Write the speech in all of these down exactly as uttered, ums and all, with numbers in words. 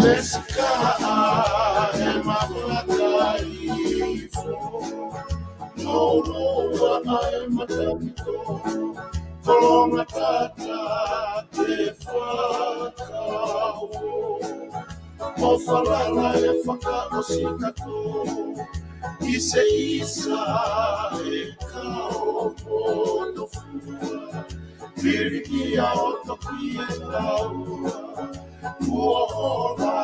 Lesika e mafakaifo, nounou ʻa e matakito, kolonga tata ke fakao. ʻO falala e fakaʻosi kato, ʻiseʻisa e kau poto fua. Fili ia ʻo toki e taua, kuo hola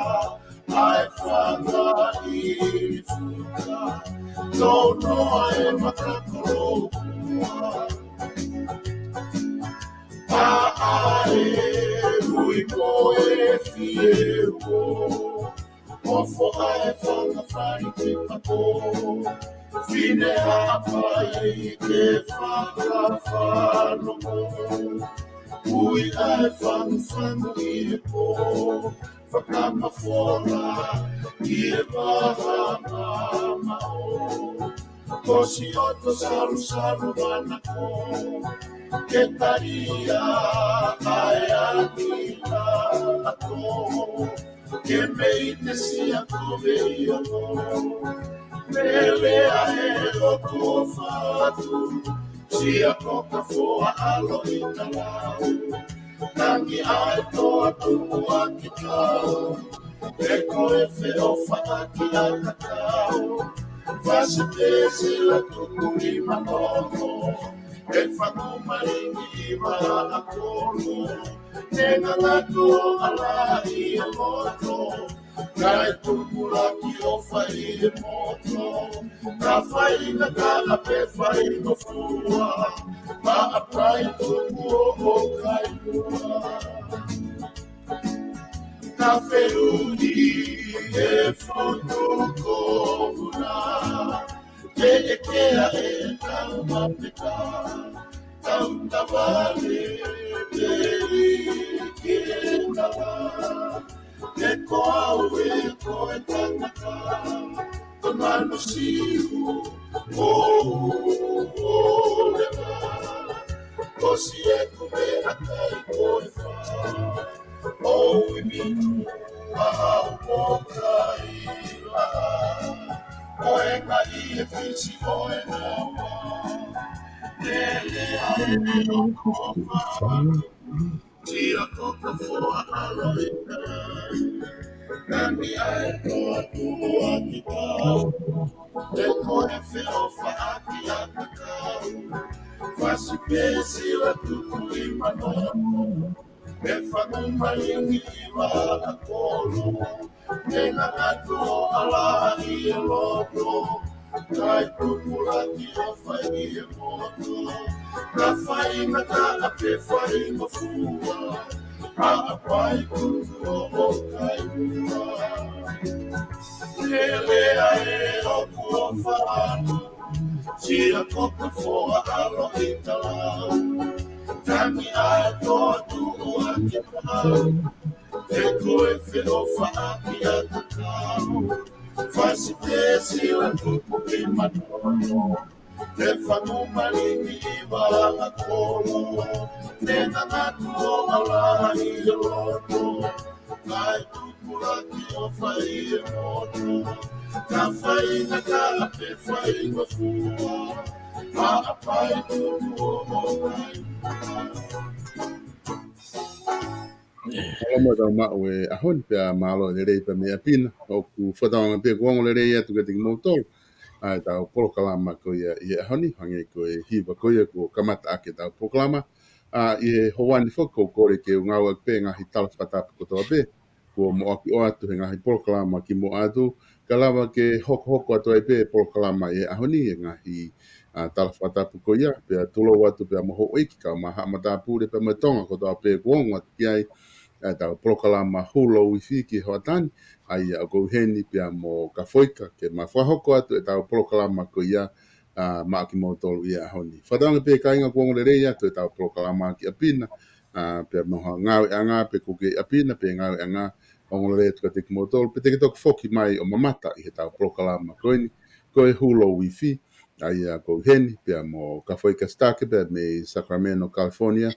ʻa e fanga ʻilifuka, tounoa e makakolou kua. ʻA e ui mo e fieuo, ʻo foʻa e fanga fai ki pako. Fine Haʻapai ke fakafanongo, ui ʻa e fangufangu ʻi he pō. Fakamafola ʻi he vaha mamaʻo, ko Sioto Salusalu Manako, ke talia ʻa e angi ʻa e ako. Ke mei te sia ko vei ono, pele ʻa e ʻoku fatu, sia ko ka foa ʻalo i talau. Tangi ʻa e toa tumu ʻa ki tau, e ko e feʻofaʻaki ʻa ka tau. Fasi te sila tuku i manono, e fanu malingi i maa a kolu. Te ngangatu ʻa la i e moto, kae tupulaki ʻo fai e moto. Ka fai na ka a pe fai no fua, ma a pai tuku o o kai mua. Ka feʻuni e fotu ko una, ke ʻekea e tau mapeka, tau tavale, ke i ke tala. He ko au e ko e tangata, ko Manu Siu, o u, o leva. Ko si e ku me a kai ko e fa. O u i mitu, a au ko kai la. Ko e kai e fisi ko e nawa. Lele a e o ko fa. Sia ko ka foa ʻalo i ka. Nani ʻa e toa tumu ʻa ki tau. E ko e feʻofaʻaki ʻa ka kau. Fasi pe sila tuku i manono. E fanu malingi i maa a kolu. Te ngangatu ʻa la i e loto, kae tupulaki ʻo fai e moto. Ka fai na ka a pe fai mo fua, a a pai tuku o o kai mua. Lele a e o ku o fanu, sia ko ka foa ʻalo i talau. Tangi ʻa e toa tumu ʻa ki tau. E ko e feʻofaʻaki ʻa ka kau. Fasi pe sila tuku i manono. E fanu malingi i maa a kolu. Te ngangatu ʻa la i e loto. Kae tupulaki ʻo fai e moto. Ka fai na ka a pe fai mo fua. Ma a pai tuku o o kai. Mālō mo tau maʻu e ʻaho ni pea mālō e lelei pea mei ʻapi na. ʻOku fakatauange pē kuo ongo lelei atu kiate kimoutolu ʻa e tau polokalama ko ia ʻi he ʻaho ni, hangē ko e hiva ko ia kuo kamata ʻaki e tau polokalama. ʻA, ʻi he houa ni foki ʻoku ou kole ke u ngāueʻaki pē ngaahi tala fakatapu kotoa pē kuo moʻaki ʻoatu he ngaahi polokalama kimuʻa atu, ka lava ke hokohoko atu ai pē polokalama ʻi he ʻaho ni e ngaahi, ʻa, tala fakatapu ko ia, pea tulou atu pea mo houʻeiki kau mai Haʻa Matāpule pea mo Tonga kotoa pē kuo ongo atu ki ai ʻa e tau polokalama Hulu Wi-Fi ki he hoʻatā ni, ʻa ia ʻoku ou ʻi heni pea mo Kafoika ke ma fakahoko atu e tau polokalama ko ia, ʻa, maʻa kimoutolu ʻi he ʻaho ni. Fakatauange pē kāinga kuo ongo lelei atu e tau polokalama ki ʻapi na, ʻa, pea mo ha ngāueʻanga pe kuo ke ʻi ʻapi na pe ngāueʻanga, ongo lelei atu kiate kimoutolu, pe te ke toki foki mai ʻo mamata ʻi he tau polokalama ko eni, ko e Hulu Wi-Fi, ʻa ia ʻoku ou ʻi heni pea mo Kafoika Sitake pea mei Sacramento, California,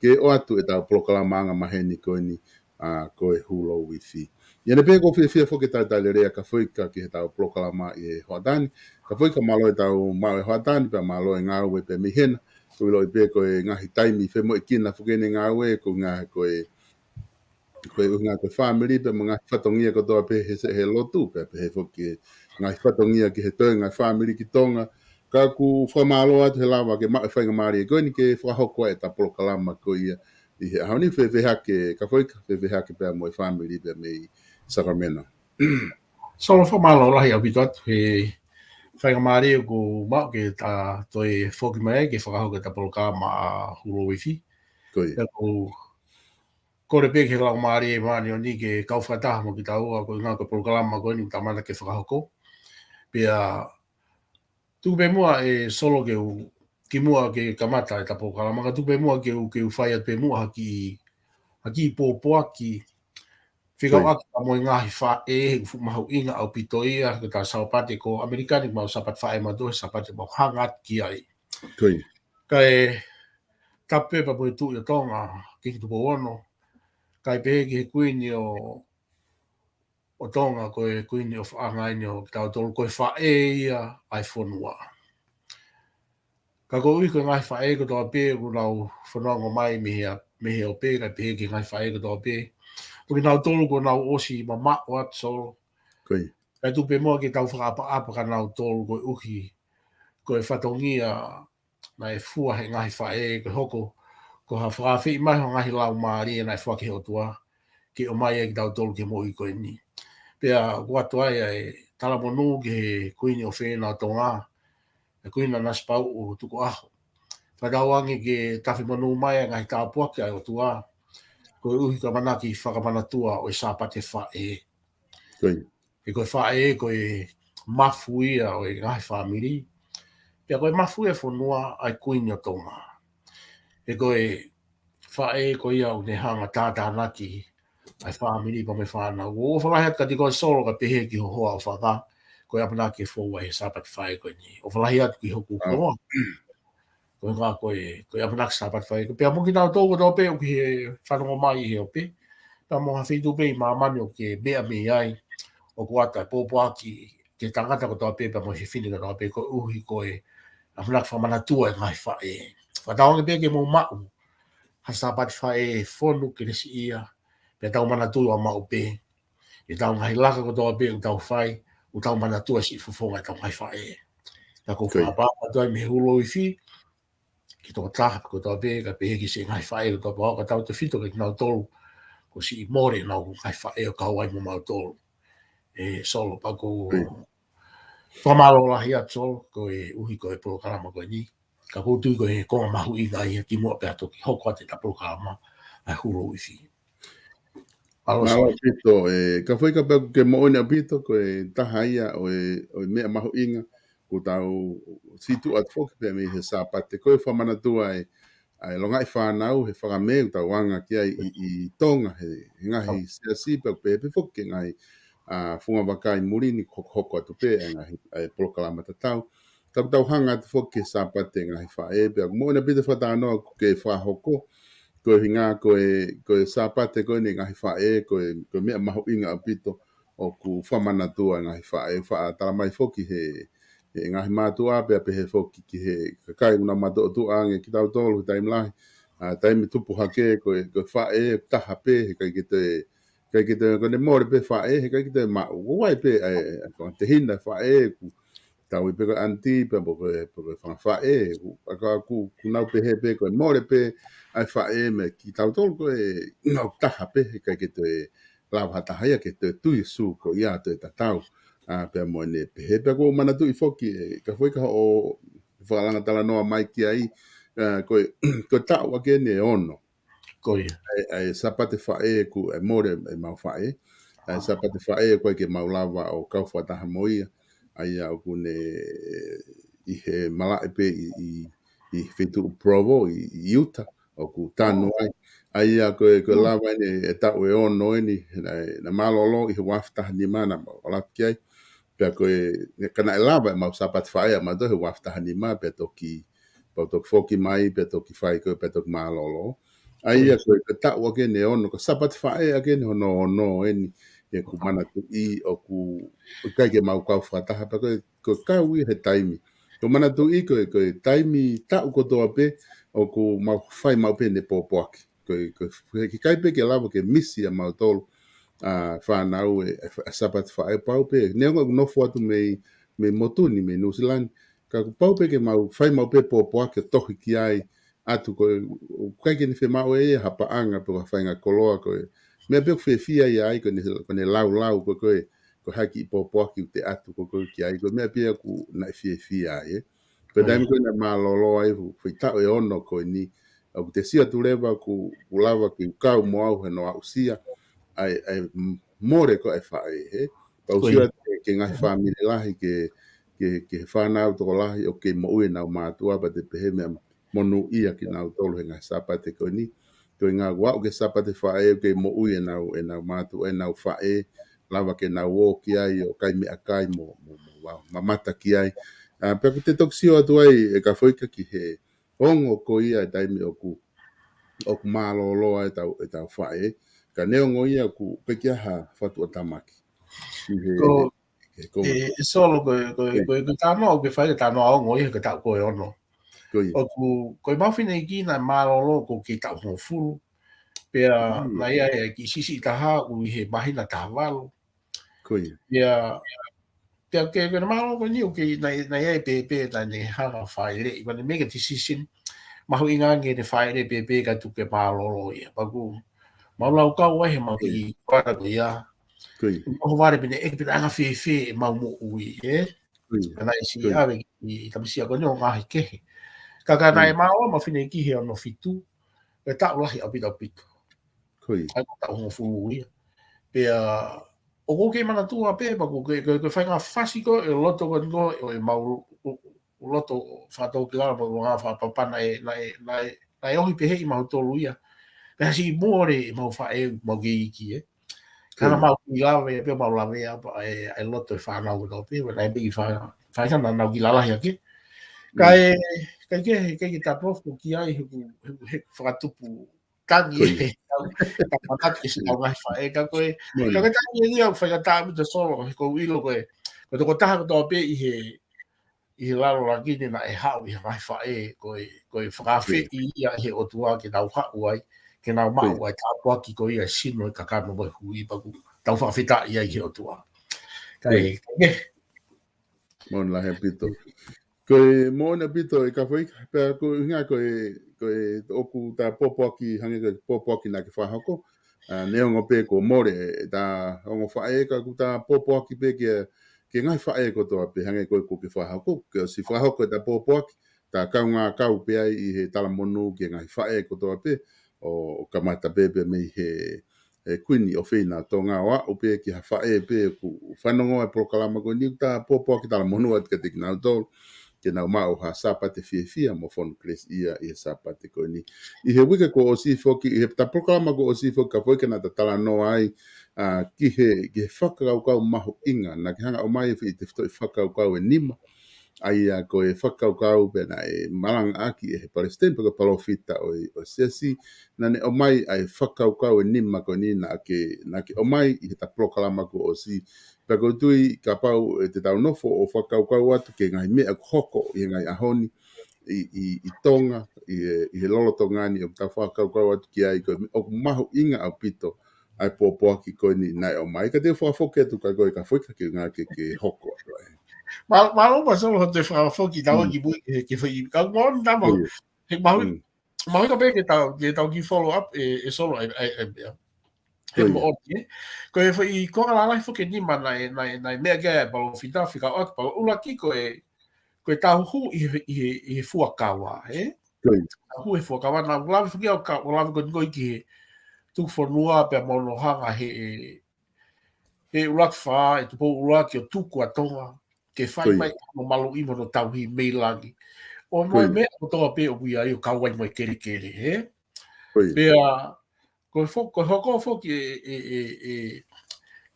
ke ʻoatu ʻetau polokalama angamaheni ko eni, ʻa, ko e Hulu Wifi. ʻIa, naʻe pehē ʻoku ou fiefia foki ke talitali lelei ʻa Kafoika ki heʻetau polokalama ʻi he hoʻatā ni. Kafoika, mālō ʻetau maʻu e hoʻatā ni, pea mālō e ngāue pē mei hena. Ko e ʻilo pē ko e ngaahi taimi femoʻuekina foki eni e ngāue, ko e ngaahi, ko e, ko e ʻuhinga ko e fāmili pea mo e ngaahi fatongia kotoa pē he, he lotu, pea pehē foki e ngaahi fatongia ki he toe ngaahi fāmili ki Tonga. Ka ʻoku ou fakamālō atu he lava ke maʻu e faingamālie ko eni ke fakahoko ai ʻeta polokalama ko ia ʻi he ʻaho ni. Fēfē hake Kafoika, fēfē hake pea mo e fāmili pea mei Sacramento? Solo, fakamālō lahi ʻaupito atu he faingamālie kuo u maʻu ke ta toe foki mai ai ke fakahoko ʻeta polokalama ʻa Hulu Wifi. Ko ia. Pea ʻoku ou kole pē ki he Laumālie Māʻoniʻoni ke kau fakataha mo kitaua, ko e ʻuhinga ko e polokalama ko eni ʻoku ta mata ke fakahoko. Pea tuku pē muʻa ē Solo ke u, kimuʻa ke kamata ʻeta polokalama, ka tuku pē muʻa ke u, ke u fai atu pē muʻa ha kiʻi, ha kiʻi pōpoaki fekauʻaki mo e ngaahi faʻē, he ʻoku fuʻu mahuʻinga ʻaupito ia, ko ʻeta Sāpate ko ʻAmelika ni, mau Sāpate Faʻē mautolu, Sāpate mau hanga atu ki ai. Ko ia. Kae tapu pē pea mo e Tuʻi ʻo Tonga, Kingi Tupou Ono, kae pehē ki he Kuini ʻo, ʻo Tonga, ko e Kuini ʻofaʻanga eni ʻo kitautolu, ko e faʻē ia ʻa e fonua. Ka koeʻuhi ko e ngaahi faʻē kotoa pē ʻoku nau fononga mai mei he, mei he ope, kae pehē ki he ngaahi faʻē kotoa pē. Ko kinautolu kuo nau ʻosi mamaʻo atu, Solo. Ko ia. Kae tuku pē muʻa ke tau fakaʻapaʻapa kia nautolu koeʻuhi ko e fatongia naʻe fua he ngaahi faʻē, ko e hoko ko ha fakaafeʻi mai ho ngaahi laumālie naʻe fua ki he ʻOtua ke ʻomai ai kitautolu ki he moʻui ko eni. Pea ʻoku ʻoatu ai ʻa e talamonū ki he Kuini ʻofeina ʻo Tonga, ʻa e Kuini Nanasipauʻu Tukuʻaho. Fakatauange ke tafe monū mai ʻa e ngaahi tāpuaki ʻa e ʻOtua, koeʻuhi ko e ʻamanaki fakamanatua ʻo e Sāpate Faʻē. Ko ia. He ko e faʻē, ko e mafu ia ʻo e ngaahi fāmili. Pea ko e mafu ia e fonua ʻa e Kuini ʻo Tonga. He ko e faʻē ko ia ʻoku ne hanga ʻo tātānaki ʻa e fāmili pea mo e fānau. ʻOfa lahi atu kiate koe Solo, kae pehē ki ho hoa ʻofa, ko e ʻamanaki ke fou ai he Sāpate Faʻē ko eni. ʻOfa lahi atu ki hoku hoa. Ko e ngā ko e, ko e ʻamanaki Sāpate Faʻē. Ko e pea mo kitautolu kotoa pē ʻoku ke fanongo mai ʻi he ope, pea mo ha feituʻu pē ʻi māmani ʻoku ke meʻa mei ai, ʻoku ʻoatu e pōpoaki ki he tangata kotoa pē, pea mo e fefine kotoa pē, koeʻuhi ko e ʻamanaki fakamanatua e ngaahi faʻē. Fakatauange pē ke mou maʻu ha Sāpate Faʻē fonu, kelesiʻia, pea tau manatuʻi ʻo maʻu pē ʻetau ngaahi laka kotoa pē ʻoku tau fai, ʻoku tau manatua siʻi fofonga ʻetau ngaahi faʻē. Ka ʻoku ou fakaʻapaʻapa atu ai mei he Hulu Wifi ki he tokotaha kotoa pē, kae pehē ki siʻi ngaahi faʻē kotoa pē, ʻoku tau tefito kia kinautolu kuo siʻi mole ʻenau ngaahi faʻē ʻo kau ai mo mautolu. ʻE Solo, pea ʻoku ou fakamālō lahi atu Solo, koeʻuhi ko e polokalama ko eni. Ka ʻoku ou tui ko e konga mahuʻinga ia kimuʻa pea toki hoko atu ʻeta polokalama ʻa e Hulu Wifi. Mālō Solo. ʻAupito, ē, Kafoika, pea ʻoku ke moʻoni ʻaupito, ko e taha ia ʻo e, ʻo e meʻa mahuʻinga, ʻoku tau situʻa atu foki pē mei he Sāpate, ko e fakamanatua e, ʻa e longaʻi fānau, he fakamē ʻoku tau anga ki ai ʻi, ʻi Tonga, he, he ngaahi siasi, pea ʻoku pehē pē foki ki he ngaahi, ʻa, fungavaka ʻi muli ni, hokohoko atu pē ʻa e ngaahi, ʻa e polokalama tatau. Ka ʻoku tau hanga atu foki ki he Sāpate ngaahi faʻē, pea ʻoku moʻoni ʻaupito fakatalanoa ʻoku ke fakahoko, ko e ʻuhinga ko e, ko e Sāpate ko eni ngaahi faʻē, ko e, ko e meʻa mahuʻinga ʻaupito ʻoku fakamanatua e ngaahi faʻē. Fakatala mai foki he, he ngaahi mātuʻa, pea pehē foki ki he kakai ʻoku nau mātuʻa ange kitautolu he taimi lahi, ʻa, taimi tupu hake, ko e, ko e faʻē taha pē, he ʻikai ke toe, ʻikai ke toe, ko ʻene mole pē faʻē, he ʻikai ke toe maʻu. ʻOku ʻi ai pē ʻa e, ʻa e fakatehina faʻē, ʻoku tau ui pē ko e aunty, pea mo ko e, pea ko e fanga faʻē, ʻoku, ʻa, ka ʻoku, ʻoku nau pehē pē ko e mole pē ʻa e faʻē mei kitautolu, ko e, ʻoku taha pē, he ʻikai ke toe lava ha taha ia ke toe tui e sū ko ia ʻo toe tatau. ʻA, pea mo ʻene pehē, pea ʻoku ou manatuʻi foki, ē, Kafoika, hoʻo fakalanga talanoa mai ki ai, ʻa, ko e, ko e taʻu ʻaki eni ʻe ono. Ko ia. ʻA e, ʻa e Sāpate Faʻē ʻoku, ʻa e mole ʻemau faʻē. ʻA e Sāpate Faʻē ʻoku ʻikai ke mau lava ʻo kau fakataha mo ia. ʻA ia ʻoku ne ʻi he malaʻe pē ʻi, ʻi, ʻi he feituʻu Provo, ʻi, ʻi Utah, ʻoku tanu ai. ʻA ia ko e, ko e lava eni e taʻu ʻe ono eni, naʻe, naʻe mālōlō ʻi he ua afe taha nima naʻa mau ʻalu atu ki ai. Pea ko e, ka naʻe lava ʻemau Sāpate Faʻē ʻamautolu he ua afe taha nima, pea toki, pea toki foki mai, pea toki fai ko e, pea toki mālōlō. ʻA ia ko e, ko e taʻu ʻaki ʻeni ʻe ono, ko e Sāpate Faʻē ʻaki ʻeni hono ono ʻeni, ʻoku manatuʻi ʻoku ʻikai ke mau kau fakataha pea ko e, ko e kau ia he taimi. Ko e manatuʻi ko e, ko e taimi taʻu kotoa pē ʻoku mau fai maʻu pē ʻene pōpoaki. Ko e, ko e, he ʻikai pē ke lava ke misi ʻa mautolu ʻa e fānau ʻe, ʻa e Sāpate Faʻē pau pē. Neongo ʻoku nofo atu mei, mei motu ni, mei Nuʻusila ni. Ka kuo pau pē ke mau fai maʻu pē pōpoaki ʻo tohi ki ai atu ko e, ʻoku ʻikai ke ne fiemaʻu ʻe ia ha paʻanga pe ko ha faʻahinga koloa ko e. Meʻa pē ʻoku fiefia ia ai ko ʻene, ko ʻene laulau ko e, ko e, ko e hā e kiʻi pōpoaki ʻoku te ʻatu ko e, ko e ki ai ko e meʻa pē ia ʻoku naʻe fiefia ai, ē. Pea taimi ko ē naʻe mālōlō ai fu, fuʻu taʻu ʻe ono ko eni, ʻoku te sio atu leva ʻoku, ʻoku lava ke kau mo au he ʻene aʻusia ʻa e, ʻa e m-, mole ko ē ʻa e faʻē, ē. Pea u sio atu ki he ngaahi fāmili lahi ke, ke, ki he fānau tokolahi ʻoku kei moʻui ʻenau mātuʻa pea te pehē meʻa monūʻia kinautolu he ngaahi Sāpate ko eni. Ko e ngaahi ʻoku aʻu ki he Sāpate Faʻē ʻoku kei moʻui ʻenau, ʻenau mātuʻa, ʻenau faʻē, lava ke nau ō ki ai ʻo kai meʻakai mo, mo, mo, mo mamata ki ai. ʻA, pea ʻoku te toki sio atu ai ʻe Kafoika ki he ongo ko ia e taimi ʻoku, ʻoku mālōlō ai ʻetau, ʻetau faʻē. Ka neongo ia ʻoku ʻikai ke ʻi ai ha fatuʻatamaki. ʻI he, ko, ʻi he ko ʻe, ʻe Solo ko e, ko e, ko e, ko e talanoa ʻoku ke fai, ko e talanoa ongo ia ko e taʻu ko ē ʻe ono. Ko ia. ʻOku, ko e mau fineʻeiki naʻe mālōlō ʻoku kei taʻu hongofulu. Pea naʻe ʻi ai e kiʻi siʻisiʻi taha ʻoku ʻi he māhina taha valu. Ko ia. Pea, pea ke, ke na mālōlō ko eni ʻoku kei naʻe, naʻe ʻi ai e pēpē naʻa ne hanga ʻo fāʻeleʻi, ʻa ʻene make a decision. Mahuʻinga ange ʻene fāʻeleʻi e pēpē kae tuku ke mālōlō ia. Pea ʻoku mau lau kau ai he mau kiʻi kuata ko ia. Ko ia. ʻOku vale pē ʻene ʻeke pe naʻe anga fēfē ʻemau moʻui, ē? Ko ia. Ka naʻe siʻi ʻave ki he tamasiʻi ko eni ʻo ngaahi kehe. Ka, ka naʻe mālōlō e mau fineʻeiki he ono fitu, ko e taʻu lahi ʻaupito ʻaupito. Ko ia. ʻA ia ko e taʻu hongofulu ia. Pea, ʻoku ou kei manatua pē, pea ʻoku ou kei, ko e, ko e faʻahinga fasi ko ē ʻo e loto ko eni ko ē ʻo ʻemau, ʻo, ʻo loto fakatōkilalo mo e ngaahi fakapapau naʻe, naʻe, naʻe, naʻe ohi pē ʻe mautolu ia. Pea siʻi mole ʻemau faʻē, mau kei iiki, ē. Ka naʻa mau kei lave, pea mau lave ʻa e, ʻa e loto e fānau kotoa pē, pea naʻe piki fa-, faʻahinga naʻa nau kei lalahi ake. Ka e, ka ke, ka ke tapu ki ai, he ʻoku, he ʻoku, he ʻoku fakatupu tangi ʻe, tau, tau manatu ki siʻi ʻetau ngaahi faʻē, ka ko e, ka ko e tangi ʻeni ʻoku fai ka taʻu mita Solo, he ʻoku ou ʻilo ko e, ko e tokotaha kotoa pē ʻi he, ʻi he lalo langi ni naʻe haʻu ʻi he ngaahi faʻē, ko e, ko e fakaafeʻi ia ʻe he ʻOtua ke nau haʻu ai, ke nau maʻu ai e tāpuaki ko ia e sino e kakano mo e hui pea ʻoku tau fakafetaʻi ai ki he ʻOtua. Ka e, ka e, Moʻoni lahi ʻaupito. Ko e moʻoni ʻaupito ʻe Kafoika, pea ko e ʻuhinga ko e, ko e ʻoku ta pōpoaki, hangē ko e pōpoaki naʻa ke fakahoko, ʻa, neongo pē kuo mole ʻeta ongo faʻē ka ʻoku ta pōpoaki pē ke, ki he ngaahi faʻē kotoa pē hangē ko e ʻoku ke fakahoko, ke ʻosi fakahoko ʻeta pōpoaki, ta kaungā kau pē ai ʻi he talamonū ki he ngaahi faʻē kotoa pē, ʻo, ʻo kamata pē pē mei he, he Kuini ʻo Feina Tonga ʻo aʻu pē ki ha faʻē pē ʻoku fanongo e polokalama ko eni ʻoku ta pōpoaki talamonū atu kiate kinautolu, ke nau maʻu ha Sāpate fiefia mo fonu kelesiʻia ʻi he Sāpate ko eni. ʻI he uike kuo ʻosi foki, ʻi heʻeta polokalama kuo ʻosi foki Kafoika naʻa ta talanoa ai, ʻa, ki he, ki he fakakaukau mahuʻinga, naʻa ke hanga ʻo ʻomai e foʻi tefitoʻi fakakaukau ʻe nima, ʻa ia ko e fakakaukau pē naʻe malangaʻaki ʻe he palesiteni pe ko e palōfita ʻo e, ʻo e siasi, naʻa ne ʻomai ʻa e fakakaukau ʻe nima ko eni naʻa ke, naʻa ke ʻomai ʻi heʻeta polokalama kuo ʻosi. Pea ʻoku ou tui kapau ʻe te tau nofo ʻo fakakaukau atu ki he ngaahi meʻa ʻoku hoko ʻi he ngaahi ʻaho ni ʻi, ʻi, ʻi Tonga, ʻi he, ʻi he lolotonga ni ʻoku tau fakakaukau atu ki ai ko e meʻa ʻoku mahuʻinga ʻaupito ʻa e pōpoaki ko eni naʻe ʻomai. Ka te u fakafoki atu kia koe Kafoika ke ngā ke, ke hoko atu ai. Mālō, mālō Pasolo hoʻo toe fakafoki tau ki mui ke, ke fai. Ka moʻoni tama, he mahuʻi, mahuʻinga pē ke tau, ke tau kiʻi follow up ʻe, ʻe Solo ʻa e, ʻa e, ʻa e, he moʻoni, ē. Ko e foʻi konga lalahi foki ʻe nima naʻe, naʻe, naʻe meʻa ki ai e palōfita fika ʻoatu palo ʻuluaki ko e, ko e tauhu ʻi he, ʻi he, ʻi he fuakava, ē? Tauhu he fuakava naʻa ku lave foki au ka, ku lave ko eni ko ē ki he tuku fonua pea mo hono hanga he, he ʻUluaki Fā, ʻe Tupou ʻUluaki ʻo tuku ʻa Tonga, ke fai mai hono maluʻi mo hono tauhi mei langi. ʻO mo e meʻa kotoa pē ʻoku ʻi ai ʻo kau ai mo e kelekele, ē? Pea, ko e fo-, ko e hoko foki ʻe, ʻe, ʻe, ʻe,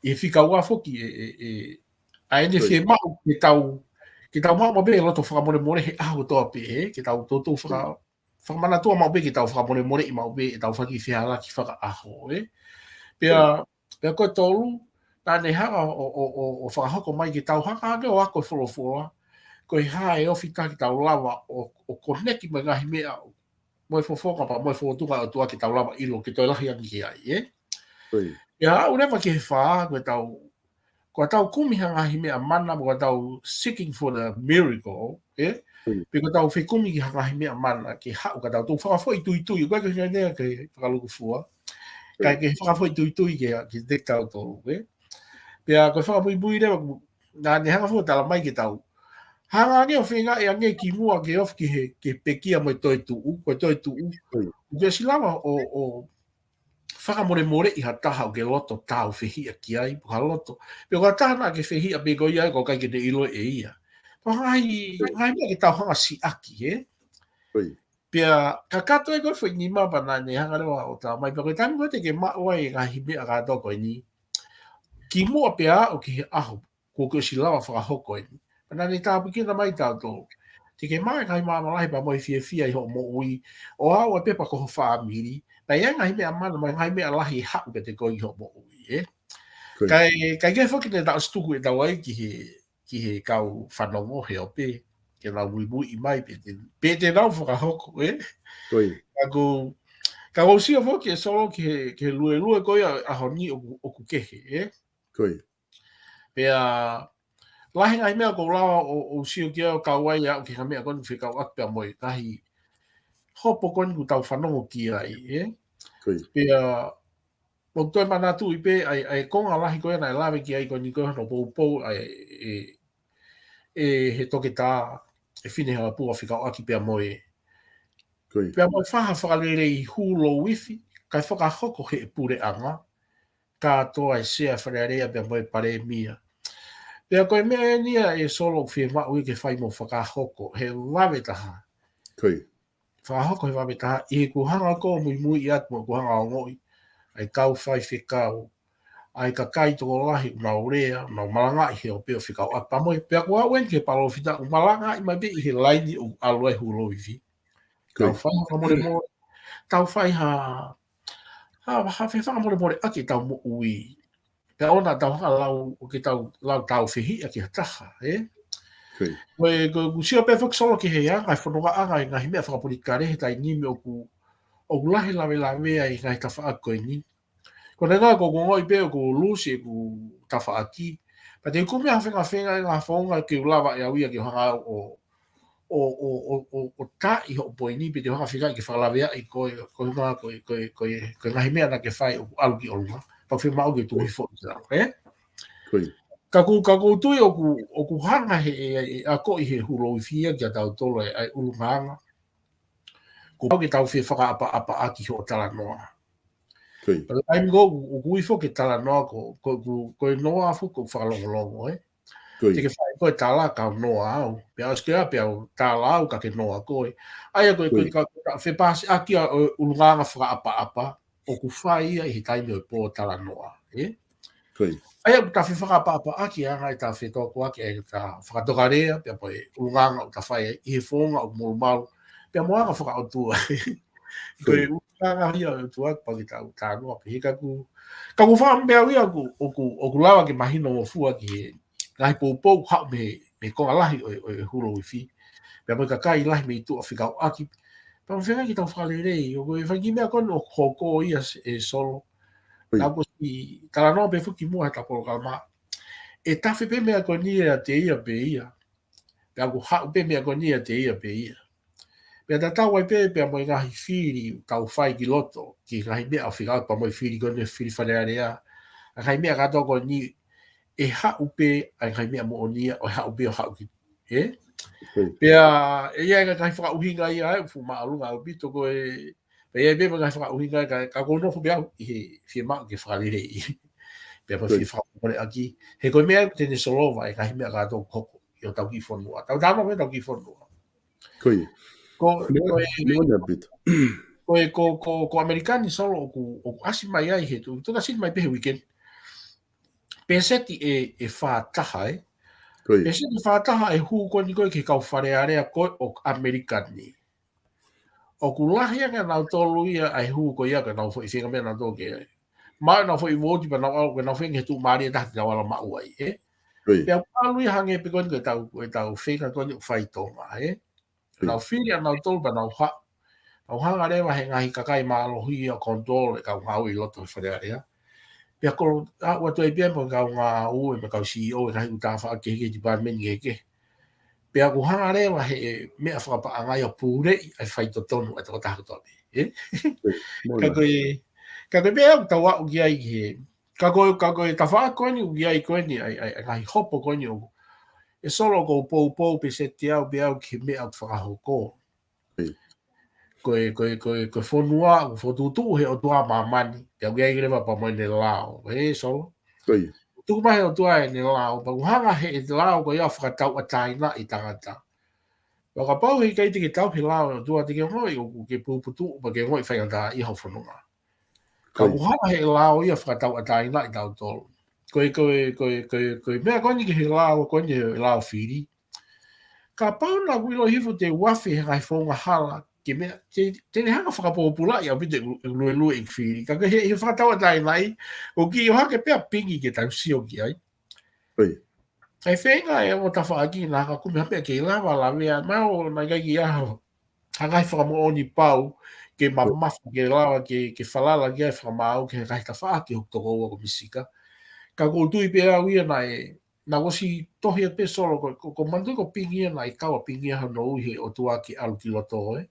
ʻe fika ua foki ʻe, ʻe, ʻe, ʻa ʻene fiemaʻu ke tau, ke tau maʻu maʻu pē loto fakamolemole he ʻaho kotoa pē, ē, ke tau toutou faka-, fakamanatua maʻu pē ke tau fakamolemoleʻi maʻu pē ʻetau faki fehalaki fakaʻaho, ē? Pea, pea ko e tolu, naʻa ne hanga ʻo, ʻo, ʻo, ʻo fakahoko mai ke tau hanga ake ʻo ako e folofola, ko e hā e ofi taha ke tau lava ʻo, ʻo koneki mo e ngaahi meʻa, mo e fofonga pea mo e fokotuʻu ʻa e ʻOtua ke tau lava ʻilo ke toe lahi ange ki ai, ē? Pea aʻu leva ki he fā, ko e tau, ko e tau kumi ha ngaahi meʻa mana, ko e tau seeking for the miracle, ē? Pea ko e tau fekumi ki ha ngaahi meʻa mana, ke haʻu ka tau tau fakafoʻituitui, ko e ke hinga ke fakalukufua, kae ke fakafoʻituitui ke, ke te tau tolu, ē? Pea ko e fakamuimui leva, naʻa ne hanga fo tala mai ke tau hanga ange ʻo feinga e ange ki muʻa ke ofi ki he, ke pekia mo e toetuʻu, ko e toetuʻu. Ke ʻosi lava ʻo, ʻo fakamolemoleʻi ha taha ʻoku ke loto tau fehiʻa ki ai, pe ko ha loto. Pe ko ha taha naʻa ke fehiʻa pē ko ia, ʻoku ʻikai ke te ʻilo ʻe ia. Ko e ngaahi, ngaahi meʻa ke tau hanga siʻaki, ē? Pea kakato e ko e foʻi nima pea naʻa ne hanga leva ʻo tala mai, pea ko e taimi ko ē te ke maʻu ai e ngaahi meʻa kātoa ko eni. Ki muʻa pea aʻu ki he ʻaho, kuo ke ʻosi lava fakahoko eni. Pea naʻa ne tāpuekina mai tautolu. Te ke maʻu e ngaahi māmani lahi pea mo e fiefia ʻi hoʻo moʻui, ʻo aʻu ai pē pea ko ho fāmili. Pea ʻi ai e ngaahi meʻa mana, mo e ngaahi meʻa lahi ʻe haʻu kiate koe ʻi hoʻo moʻui, ē? Kae, kae kehe foki ne taʻosi tuku ʻetau ʻai ki he, ki he kau fanongo he ʻo pē, ke nau muimui mai pē te, pē te nau fakahoko, ē? Ka ʻoku, ka ʻoku ou sio foki ʻe Solo ki he, ki he luelue ko ia ʻaho ni ʻoku, ʻoku kehe, ē? Pea, lahi ngaahi meʻa ʻoku ou lava ʻo, ʻo sio ki ai ʻo kau ai aʻu ki he ngaahi meʻa ko eni fekauʻaki pea mo e ngaahi hopo ko eni ʻoku tau fanongo ki ai, ē? Pea, ʻoku ou toe manatuʻi pē, ʻa e, ʻa e konga lahi ko ē naʻe lave ki ai ko eni ko e hono poupou, ʻa e, ʻe, ʻe he toketā, ʻe Finehalapua fekauʻaki pea mo e. Pea mo e faha fakalelei hū louifi, kae fakahoko he puleʻanga, kātoa e Sea Fale Alea pea mo e Palēmia. Pea ko e meʻa eni ia ʻe Solo ʻoku fiemaʻu ia ke fai mo fakahoko, he vave taha. Fakahoko he vave taha, ʻi he kuo hanga ko ē ʻo muimui atu mo kuo hanga ʻo ongoʻi, ʻa e kau faifekau, ʻa e kakai tokolahi, ʻoku nau lea, ʻoku nau malangaʻi he ʻo pē ʻo fekauʻaki pea mo e, pea ko au eni ki he palōfita, ʻoku malangaʻi mai pē ʻi he laini ʻoku ʻalu ai hū louifi. Tau fai ha fakamolemole, tau fai ha, ha, ha fefakamolemoleʻaki ʻetau moʻui. Pea ʻoua naʻa tau hanga lau, ʻo ke tau lau tau fehiʻa ki ha taha, ē? Ko e, ko ʻeku sio pē foki Solo ki he anga, e fonongaʻanga e ngaahi meʻa fakapolitikale he taimi ni ʻoku, ʻoku lahi lavelavea e ngaahi tafaʻaki ko eni. Ko e ʻuhinga ko ʻeku ongoʻi pē ʻoku lusi ʻeku tafaʻaki. Pea te u kumi ha fengafenga e ngaahi founga ke u lava ʻe au ia ke u hanga ʻo, ʻo, ʻo, ʻo, ʻo, ʻo taʻi hoʻo poini pē te u hanga fengaʻi ke fakalaveaʻi ko e, ko e ʻuhinga ko e, ko e, ko e, ko e ngaahi meʻa naʻa ke fai ʻoku ʻalu ki ʻolunga. Pea fiemaʻu ke tuʻu hifo ʻi he ʻalu, ē? Ka ʻoku, ka ʻoku ou tui ʻoku, ʻoku hanga he, e, e, e akoʻi he hū louifi ia kia tautolu e, e ʻulungaanga. Ko au ke tau fefakaʻapaʻapaʻaki hoʻo talanoa. Pea taimi ko ē ʻoku, ʻoku ui foki e talanoa ko, ko, ko, ko e noa foki ʻoku fakalongolongo, ē? Te ke fai ko e tala ka u noa au. Pea ʻosi ko ia pea u tala au ka ke noa koe. ʻA ia ko e, ko e, ka, ka fepasiʻaki ʻa e ʻulungaanga fakaʻapaʻapa, ʻoku fai ia ʻi he taimi ʻo e pōtalanoa, ē? ʻA ia ʻoku ta fefakaʻapaʻapaʻaki ʻa e ngaahi ta fetōkoaki ʻa e ta fakatokalea, pea mo e ʻulungaanga ʻoku ta fai ʻi he founga ʻoku molumalu, pea mo e anga fakaʻotua. Ko e ʻulungaanga ia ʻo e ʻOtua pea ke tau talanoa pē he ka ʻoku, ka ʻoku ou fakaʻamu pē au ia ʻoku, ʻoku, ʻoku lava ke mahino ngofua ki he ngaahi poupou haʻu mei, mei he konga lahi ʻo e, ʻo e hū louifi. Pea mo e kakai lahi mei tuʻa fekauʻaki. Pea mo e fengaʻi ke tau fakalelei, ʻoku ʻi ai e fanga kiʻi meʻa ko eni ʻoku hoko ia ʻe Solo. Naʻa ku ʻosi talanoa pē foki muʻa he ta polokalama. ʻE tafe pē meʻa ko eni ʻiate ia pē ia. Pea ʻoku haʻu pē meʻa ko eni ʻiate ia pē ia. Pea tatau ai pē, pea mo e ngaahi fili, tau fai ki loto, ki he ngaahi meʻa ʻoku fekauʻaki pea mo e fili ko eni fili Fale Alea. ʻA e ngaahi meʻa kātoa ko eni, ʻe haʻu pē, ʻa e ngaahi meʻa moʻoni ia, ʻo haʻu pē ʻo haʻu ki, ē? Pea, ʻe ʻi ai e ngaahi fakaʻuhinga ia, ʻe fuʻu māʻolunga ʻaupito ko e, pea ʻi ai pē mo e ngaahi fakaʻuhinga, ka, ka ʻoku ou nofo pē au ʻi he fiemaʻu ke fakalelei. Pea mo e fie fakamoleʻaki. He ko e meʻa ia te ne solova, e ngaahi meʻa kātoa ʻoku hoko ʻi hotau kiʻi fonua. Tau talanoa pē hotau kiʻi fonua. Ko e, ko e, ko, ko, ko ʻAmelika ni Solo ʻoku, ʻoku ʻasi mai ai he tu, tu ka sini mai pē he weekend. Pēseti ʻe, ʻe fā taha, ē? Pēseti ʻe fā taha e hū ko eni ko e ki he kau Fale Alea ko ē ʻo ʻAmelika ni. ʻoku lahi ange ʻa nautolu ia ʻa e hū ko ia ka nau foʻi feinga meʻa nautolu ke maʻu ʻenau foʻi vouti pea nau ʻalu ke nau feinga he tuʻumālie ʻe taha te nau ala maʻu ai, ē? Pea ʻalu ia hangē pē ko eni ko ʻetau, ko ʻetau feinga ko eni ʻoku fai ʻi Tonga, ē? Nau fili ʻa nautolu pea nau haʻu. Nau hanga leva he ngaahi kakai mālohi ia ʻo control e kau ngāue ʻi loto he Fale Alea. Pea ko e ʻalu atu ai pē mo e kau ngāue mo e kau C E O e ngaahi ʻū tafaʻaki kehekehe, department kehekehe. Pea ʻoku hanga leva he meʻa fakapaʻanga ia ʻo puleʻi ʻa e faitotonu ʻa e tokotaha kotoa pē, ē? Ka ko e, ka ko e meʻa ʻoku tau aʻu ki ai ki he, ka ko e, ka ko e tafaʻaki ko eni ʻoku ʻi ai ko eni ʻa e, ʻa e, ʻa e ngaahi hopo ko eni ʻoku, ʻe Solo, ʻoku ou poupou pē seti au pē au ki he meʻa ʻoku fakahoko. Ko e, ko e, ko e, ko e fonua ʻoku fokotuʻutuʻu he ʻOtua ʻa māmani, pea ʻoku ʻi ai leva pea mo ʻene lao, ē Solo? Tuku mai he ʻOtua ʻene lao, pea ʻoku hanga he ʻene lao ko ia ʻo fakatauʻatāinaʻi tangata. Pea kapau he ʻikai te ke tauhi e lao ʻa e ʻOtua, te ke ongoʻi ʻoku ke puputuʻu pea ke ongoʻi faingataʻaʻia hoʻo fononga. Ka ʻoku hanga he lao ia ʻo fakatauʻatāinaʻi tautolu. Ko e, ko e, ko e, ko e, ko e meʻa ko eni ki he lao, ko eni he lao fili. Kapau naʻa ku ʻilo hifo te u afe he ngaahi founga hala, ke meʻa, te, te ne hanga fakapōpulaʻi ʻaupito e luelue ʻeku fili. Ka ko e he, he fakatauʻatāinaʻi, ʻoku ʻi ai hake pē ʻa e pingi ke tau sio ki ai. Kae feinga e ongo tafaʻaki naʻa ka kumi ha meʻa ke lava lavea, mahalo naʻe ʻikai ke ʻi ai ha ngaahi fakamoʻoni pau ke mamafa ke lava ke, ke falala ki ai e fakamaau ki he ngaahi tafaʻaki ʻo e tokoua ko Misika. Ka ʻoku ou tui pē au ia naʻe, naʻa ku ʻosi tohi atu pē Solo, ko, ko, ko e manatuʻi ko e pingi ia naʻe kau ʻa e pingi ia hono ui he ʻOtua ke ʻalu ki loto, ē?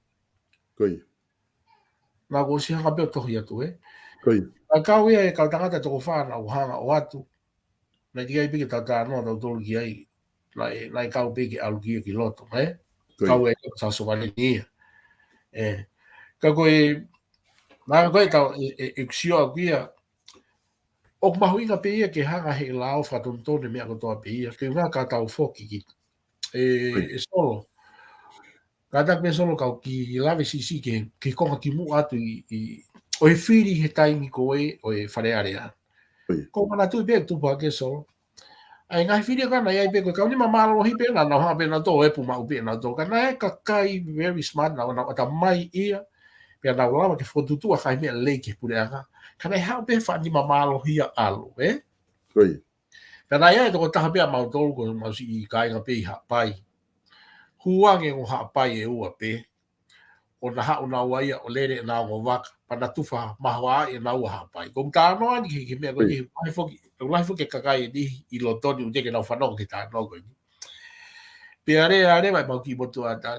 Naʻa ku ʻosi hanga pē ʻo tohi atu, ē? Naʻe kau ia e kau tangata toko fā naʻa ku hanga ʻo ʻoatu. Naʻe ʻikai pē ke tau talanoa tautolu ki ai. Naʻe, naʻe kau pē ke ʻalu ki, ki loto, ē? Kau e Sāsovale ni ia. Ē. Ka ko e, naʻa ko e tau, e, e, ʻeku sio ʻaʻaku ia, ʻoku mahuʻinga pē ia ke hanga he lao ʻo fakatonutonu e meʻa kotoa pē ia. Ke ʻuhinga ka tau foki ki, ē, ē Solo. Kātaki pē Solo kau kiʻi lave siʻisiʻi ki he, ki he konga kimuʻa atu ʻi, ʻi, ʻo e fili he taimi ko ē ʻo e Fale Alea. Ko e manatuʻi pē tupu hake Solo. ʻA e ngaahi fili ko ē naʻe ʻi ai pē ko e kau nima mālohi pē naʻa nau hanga pē nautolu ʻo ʻepu maʻu pē nautolu. Ka naʻe ʻi ai e kakai very smart naʻa nau ʻatamai ia. Pea nau lava ke fokotuʻutuʻu ʻa e ngaahi meʻa lelei ki he puleʻanga. Ka naʻe haʻu pē faʻa nima mālohi ia ʻo ʻalu, ē? Pea naʻe ʻi ai e tokotaha pē ʻa mautolu ko e mau siʻi kāinga pē ʻi Haʻapai. Hū ange ʻa Haʻapai ʻe ua pē. ʻO na haʻu naua ia ʻo lele ʻenau ongo vaka, pea na tufa mahoaʻa ʻenau ʻa Haʻapai. Ko e talanoa eni ki he, ki he meʻa ko eni, ʻoku lahi foki, ʻoku lahi foki e kakai eni ʻi loto ni ʻoku teʻeki ke nau fanongo ki he talanoa ko eni. Pea lea, lea mai mau kiʻi motuʻa ʻatā.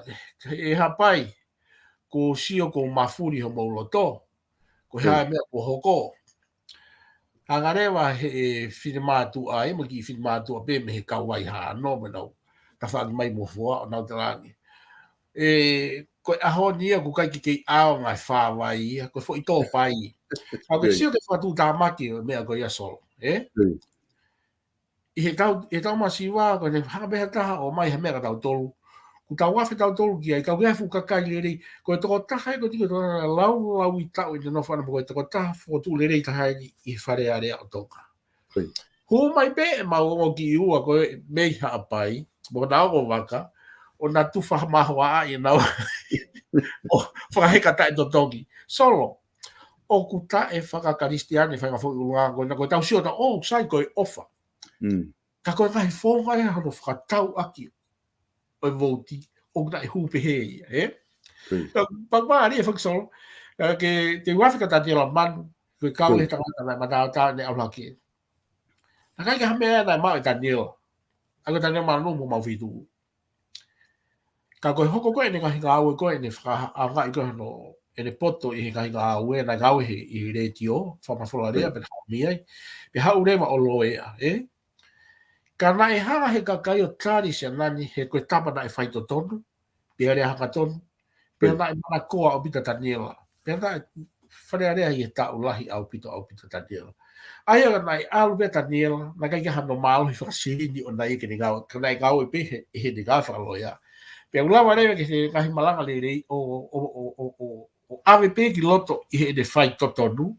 ʻE Haʻapai, kuo u sio kuo mafuli homou loto. Ko e hā e meʻa kuo hoko? Hanga leva he, ʻe finemātuʻa, ʻe mo e kiʻi finemātuʻa pē mei he kau Vaihāno, mo ʻenau tafaʻaki mai mo Foa, ʻo nau talaange, ē, ko e ʻaho ni ia ʻoku ʻikai ke kei ʻaonga e fāvai ia, ko e foʻi tō pai. Ka ko e sio ki he fakatuʻutāmaki ʻo e meʻa ko ia Solo, ē? ʻI he tau, ʻi he tau masiva, ko ʻene hanga pē ha taha ʻo ʻomai ha meʻa kia tautolu. Kuo tau afe tautolu ki ai, ka ʻoku ʻi ai e fuʻu kakai lelei. Ko e tokotaha ē ko e tiko tokotaha laulau ʻi taʻu ʻi he nofo ʻana, ko e tokotaha fokotuʻu lelei taha eni ʻi he Fale Alea ʻo Tonga. Hū mai pē ʻemau ongo kiʻi ua ko ē mei Haʻapai, mo ʻenau ongo vaka, ʻo na tufa mahoaʻa ʻenau ʻo fakaheka taʻetotongi. Solo, ʻoku taʻefakakalisitiane e faʻahinga foʻi ʻulungaanga ko ena, ko ʻetau sio atu, ʻo sai ko e ʻofa. Ka ko e ngaahi founga ia hono fakatauʻaki ʻo e vouti, ʻoku naʻe hū pehē ia, ē? Ka pau pā ʻa e fakasolo, ē, ke te uafi ka Taniela Manu, ko e kau ē tangata naʻe mataotao naʻe ʻalu hake. Naʻe ʻikai ke ha meʻa naʻe maʻu ʻe Taniela. ʻA ko Taniela Manu mo Maufeitu. Ka ko e hoko ko ē ʻene ngaahi ngāue ko ē ʻene fakaʻaongaʻi ko ē hono, ʻene poto ʻi he ngaahi ngāue, naʻe ngāue he, ʻi he letiō, fakamafola lea, pea haʻu mei ai, pea haʻu leva ʻo loea, ē? Ka naʻe hanga he kakai ʻo tali Sianani he ko e tapa naʻe faitotonu, pea lea hangatonu, pea naʻe manakoa ʻaupito ʻa Taniela. Pea naʻe Fale Alea ʻi he taʻu lahi ʻaupito, ʻaupito ʻa Taniela. ʻA ia naʻe ʻalu pē ʻa Taniela, naʻe ʻikai ke ʻi ai hano mālohi fakasilini ʻoʻona ia ke ne ngāue, ka naʻe ngāue pē he, heʻene ngāue fakaloea. Pea ʻoku lava leva ke ne ngaahi malanga lelei ʻo, ʻo, ʻo ʻave pē ki loto ʻi heʻene faitotonu,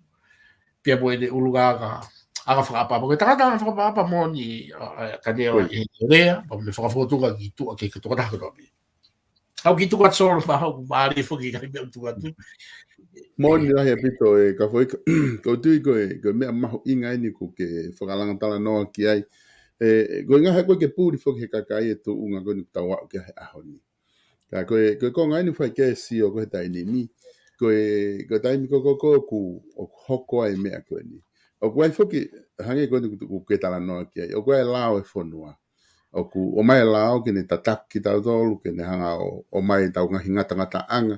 pea mo ʻene ʻulungaanga, anga fakaʻapaʻapa. Ko e tangata anga fakaʻapaʻapa moʻoni, ʻa, ʻa Taniela ʻi heʻene lea, pea mo ʻene fakafotunga ki tuʻa ki he tokotaha kotoa pē. Kau kiʻi tuku atu Solo, mahalo ʻoku mālie foki e ngaahi meʻa ʻoku tuku atu. Moʻoni lahi ʻaupito e Kafoika, ʻoku ou tui ko e, ko e meʻa mahuʻinga eni ʻoku ke fakalanga talanoa ki ai. ʻE, ko e ʻuhinga he ʻoku ʻikai ke puli foki he kakai e tuʻunga ko eni ʻoku tau aʻu ki ai he ʻaho ni. Ka ko e, ko e konga eni ʻoku fai ki ai e sio ko ē he taimi ni. Ko e, ko e taimi ko ē ko ē ʻoku, ʻoku hoko ai e meʻa ko eni. ʻOku ʻi ai foki, hangē ko eni ʻoku, ʻoku ke talanoa ki ai. ʻOku ʻi ai e lao e fonua. ʻOku ʻomai e lao ke ne tataki kitautolu, ke ne hanga ʻo, ʻomai ʻetau ngaahi ngatangataʻanga,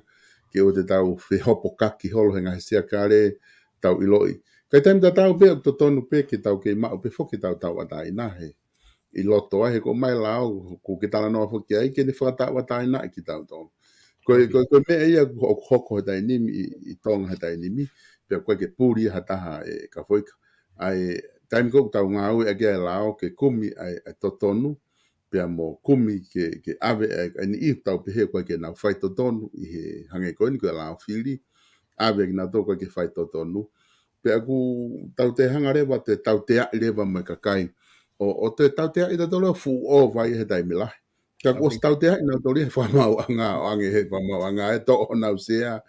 ke ʻoua te tau fehopokaki holo he ngaahi siakale, tau ʻiloʻi. Ka ʻi he taimi tatau pē, ʻoku totonu pē ke tau kei maʻu pē foki ʻetau tauʻatāina he ʻi loto ai he ʻoku ʻomai e lao, ʻoku ke talanoa foki ai, ke ne fakatauʻatāinaʻi kitautolu. Ko e, ko e, ko e meʻa ia ʻoku hoko he taimi ni, ʻi, ʻi Tonga he taimi ni, pea ʻoku ʻikai ke puli ha taha e Kafoika. ʻA e taimi ko ē ʻoku tau ngāueʻaki ai e lao ke kumi ʻa e, ʻa e totonu, pea mo kumi ke, ke ʻave ʻa e, ʻa e niʻihi ʻoku tau pehē ʻoku ʻikai ke nau fai totonu ʻi he hangē ko eni ko e lao fili, ʻave kinautolu ʻoku ʻikai ke fai totonu. Pea ʻoku tau toe hanga leva, toe tauteaʻi leva mo e kakai. ʻO, ʻo toe tauteaʻi kitautolu ʻo fuʻu ʻova ia he taimi lahi. Ka kuo ʻosi tauteaʻi nautolu ia he fakamaauʻanga, ʻoange he fakamaauʻanga e toʻo honau sea.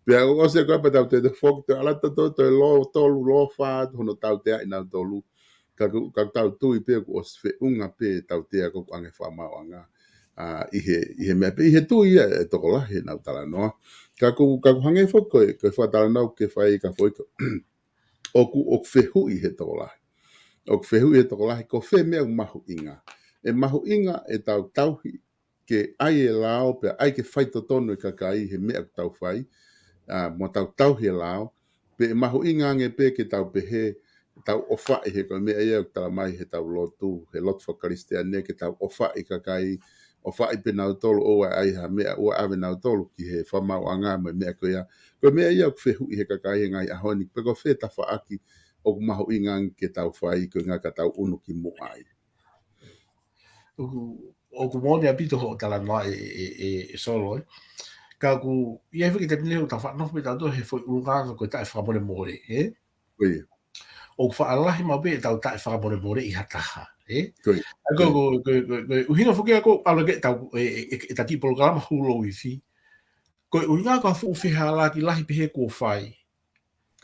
Pea ʻoku ʻosi ko ē pea tau toe foki, toe ʻalu atu toe, toe lō tolu, lō fā, hono tauteaʻi nautolu. Ka ʻoku, ka ʻoku tau tui pē ʻoku ʻosi feʻunga pē tautea ko ē ʻoku ʻoange fakamaauʻanga. ʻA, ʻi he, ʻi he meʻa pē, ʻi he tui ia e tokolahi heʻenau talanoa. Ka ʻoku, ka ʻoku hangē foki ko e, ko e fakatalanoa ʻoku ke fai Kafoika. ʻOku, ʻoku fehuʻi he tokolahi. ʻOku fehuʻi he tokolahi, ko fē meʻa ʻoku mahuʻinga. ʻE mahuʻinga ʻetau tauhi ke ʻai e lao, pea ʻai ke fai totonu e kakai he meʻa ʻoku tau fai, ʻa, mo tau tauhi e lao, pe ʻe mahuʻinga ange pē ke tau pehē, tau ʻofaʻi he ko e meʻa ia ʻoku tala mai heʻetau lotu, he lotu fakakalisitiane ke tau ʻofaʻi kakai, ʻofaʻi pē nautolu ʻoua ʻe ʻai ha meʻa, ʻoua ʻave nautolu ki he fakamaauʻanga mo e meʻa ko ia. Ko e meʻa ia ʻoku fehuʻi he kakai he ngaahi ʻaho ni, pe ko fē tafaʻaki ʻoku mahuʻinga ange ke tau fai ko e ʻuhinga ka tau ʻunu ki muʻa ai. ʻOku, ʻoku moʻoni ʻaupito hoʻo talanoa e, e, e, e Solo, ē. Ka ʻoku, ʻi ai foki e taimi ʻoku tau faʻa nofo pē tautolu he foʻi ʻulungaanga ko e taʻefakamolemole, ē? Ko ia. ʻOku faʻa lahi maʻu pē ʻetau taʻefakamolemoleʻi ha taha, ē? Ko ia. ʻA ia ko, ko ia, ko, ko, ko e ʻuhinga foki ia ʻoku ʻalu ki ai ʻetau, e, e, e, ʻetau kiʻi polokalama Hulu Ifi. Ko e ʻuhinga ko ha fuʻu fehālaaki lahi pehē kuo fai.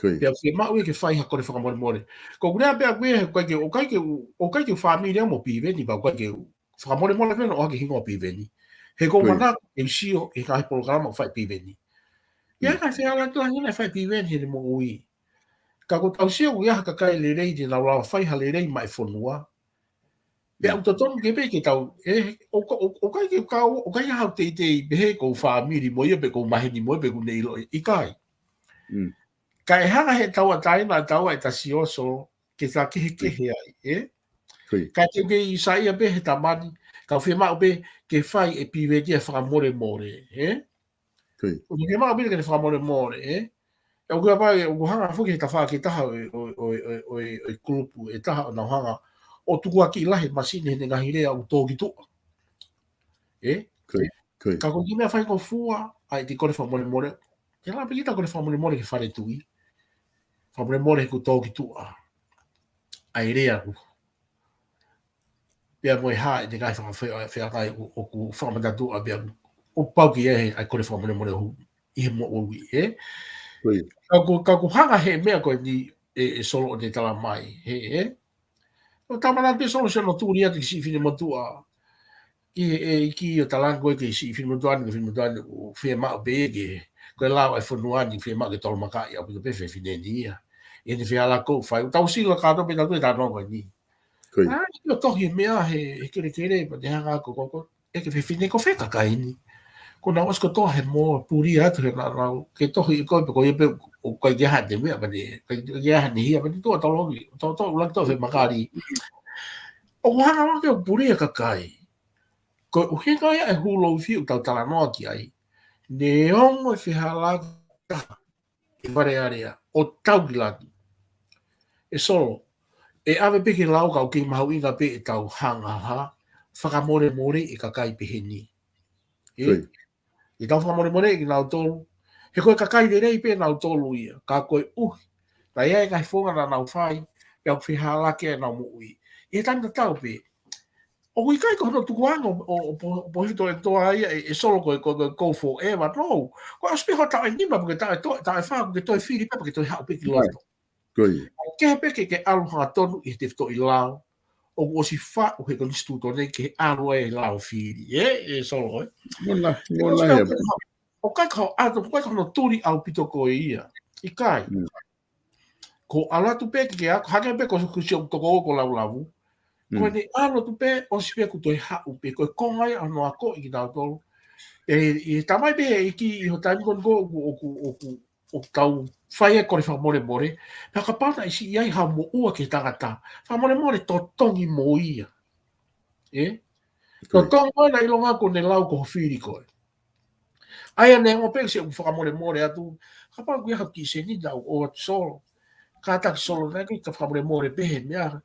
Ko ia. Pea fiemaʻu ia ke fai ha kole fakamolemole. Ko ʻeku lea pē ʻaʻaku ia, ʻoku ʻikai ke, ʻoku ʻikai ke, ʻoku ʻikai ke u fāmili au mo Piveni, pea ʻoku ʻikai ke u fakamolemole pē ʻo ʻohake hingoa Piveni. He ʻoku ou manako ke u sio ʻi he ngaahi polokalama ʻoku fai ʻe Piveni. ʻI ai e ngaahi fehālaaki lahi naʻe fai ʻe Piveni heʻene moʻui. Ka ʻoku tau sio ʻoku ʻi ai ha kakai lelei te nau lava fai ha lelei maʻa e fonua. Pea ʻoku totonu ke pehē ke tau, ē, ʻoku, ʻoku, ʻoku ʻikai ke kau, ʻoku ʻikai ha teitei pehē ʻoku ou fāmili mo ia pe ʻoku ou maheni mo ia pe ʻoku ne ʻiloʻi, ʻikai. Ka ʻe hanga he tauʻatāina ʻa taua ʻe tasi ʻo Solo, ke ta kehekehe ai, ē? Ko ia. Ka te u kei saiʻia pē he tamani, ka ʻoku fiemaʻu pē ke fai ʻe Piveni e fakamolemole, ē? Ko ia. ʻOku fiemaʻu pē ke ne fakamolemole, ē? ʻOku ʻi ai pē, ʻoku hanga foki he tafaʻaki ʻe taha ʻo e, ʻo e, ʻo e, ʻo e, ʻo e kulupu ʻe taha ʻo nau hanga ʻo tukuakiʻi lahi e masini heʻene ngaahi lea ʻoku tō ki tuʻa. Ē? Ko ia, ko ia. Ka ko e kiʻi meʻa faingofua, ʻa e te kole fakamolemole. Ke lava pē kita kole fakamolemole ki he fale tuʻi. Fakamolemole he kuo tō ki tuʻa ʻa e lea ʻoku. Pea mo e hā ʻene ngaahi faka-, fe-, feangai ʻoku, ʻoku fakamatatuʻa pea ʻoku pau ke ʻi ai ʻa e kole fakamolemole ʻoku ʻi he moʻui, ē? Ko ia. Ka ʻoku, ka ʻoku hanga he meʻa ko eni ʻe, ʻe Solo ʻo ne tala mai, he, ē? ʻO tau manatu pē Solo, Solo, tuli atu ki he siʻi finemotuʻa. ʻI he, ʻEiki ʻo talaange ko e kiʻi siʻi finemotuʻa ni, ko e finemotuʻa ni, ʻoku fiemaʻu pē ke, ko e lao ʻa e fonua ni, fiemaʻu ke tolomakaʻi ʻaupito pē fefine ni ia. ʻI heʻene fehālaaki ʻoku fai, ʻoku tau sio kātoa pē tautolu he talanoa ko eni. Ko ia. ʻA, ʻio tohi e meʻa he, he kelekele, pea te hanga ko, ko, ko, ʻe he fefine ko fē kakai ni. Ko ʻenau ʻosi kotoa he mo puli atu he naʻa nau, ke tohi ʻe koe pe ko ia pē ʻoku ʻikai ke ʻi ai haʻane meʻa, pea ne, ʻikai ke ʻi ai haʻane hia, pea ne tuʻu ʻo toloki, to, to, ʻuluaki toʻo femakali. ʻOku hanga ʻo ke puli e kakai. Ko e ʻuhinga ia e Hulu Ifi ʻoku tau talanoa ki ai. Neongo e fehālaaki ʻi Vale Alea, ʻo tau ki laki. ʻE Solo, ʻe ʻave pē ke lau ka ʻoku kei mahuʻinga pē ʻetau hanga ha fakamolemole e kakai pehē ni. Ē? Ko ia. ʻEtau fakamolemole kinautolu. He ko e kakai lelei pē nautolu ia. Ka ko e ʻuhi. Naʻe ʻi ai e ngaahi founga naʻa nau fai, pea ʻoku fehālaaki ʻenau moʻui. ʻI he taimi tatau pē, ʻOku ʻikai ko hono tukuange ʻo, ʻo, ʻo, ʻo, ʻo hito e toa ia ʻe, ʻe Solo ko e, ko e, ko e go forever, no. Ko e ʻosi pē hoʻo taʻu ʻe nima, pe ko e taʻu ʻe to-, taʻu ʻe fā, ko e toe fili pē, pe ko e toe haʻu pē ki loto. Ko ia. Kehe pē ke, ke ʻalu hangatonu ʻi he tefitoʻi lao ʻoku ʻosi faʻu he konisitūtone ke ʻalu ai e lao fili, ē, ʻe Solo, ē? Mona, mona ia. ʻOku ʻikai ko hoʻo ʻalu, ʻoku ʻikai ko hono tuli ʻaupito ko ia. ʻIkai. Mm. Ko e ʻalu atu pē ke, ke ako, hangē pē ko, ko siʻoku tokoua ko Laulavu. Ko Mm. ʻene ʻalu atu pē, ʻosi pē kuo toe haʻu pē, ko e konga ia ʻo hono akoʻi kitautolu. ʻE, ʻe talamai pē ʻe he ʻEiki ʻi he taimi ko eni ʻoku, ʻoku, ʻoku, ʻoku tau fai e kole fakamolemole. Pea kapau naʻe siʻi ai ha moʻua ki he tangata, fakamolemole totongi mo ia. Ē? Ko ia. Totongi mo ia, naʻa ʻiloa kuo ne lau ko hoʻo fili koe. ʻA ia neongo pē siʻoku fakamolemole atu, kapau ʻoku ʻi ai ha kiʻi sēniti naʻá ku ʻoatu Solo. Kātaki Solo, naʻe ʻikai ke fakamolemole pē he meʻa.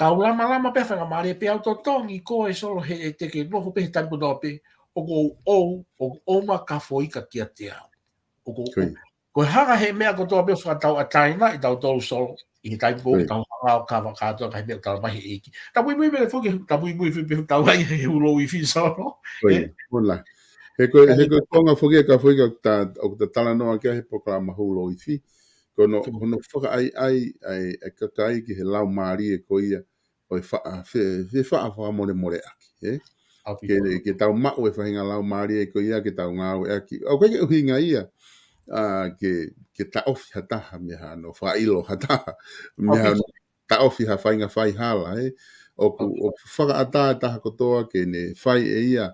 Kau lamalama pē faingamālie pē au totongi koe Solo he ʻe te ke nofo pē he taimi kotoa pē, ʻoku ou, ou, ʻoku ou ma ka foika kiate au. ʻOku ou, Ko ia. ko e hanga he meʻa kotoa pē ʻo fakatauʻatāina ʻi tautolu Solo. ʻI he taimi ko Ko ia. tau hanga ʻo kava kātoa ka he meʻa ʻoku talamai he ʻEiki. Tapuimui pē foki, tapuimui pē ʻoku tau ʻi ai he Hulo Ifi Solo. Ko ia, Ē? ʻOla. He ko e, Ka he ko e konga foki ʻa e ka foki ʻoku ta, ʻoku ta talanoa ki ai he polokalama Hulo Ifi. Ko hono, Ko ia. hono fakaʻaiʻai ʻa e, ʻa e kakai ki he laumālie ko ia ʻo e faʻa, fe, fe faʻa fakamolemoleʻaki, ē? ʻAupito. Ke, ke tau maʻu e faʻahinga laumālie ko ia ke tau ngāueʻaki. ʻOku ʻikai ke ʻuhinga ia, ʻa, ke, ke taʻofi ha taha mei hano fakaʻilo ha taha, mei hano ʻAupito. taʻofi ha faʻahinga faihala, ē? ʻOku, ʻAupito. ʻoku fakaʻatā e taha kotoa ke ne fai ʻe ia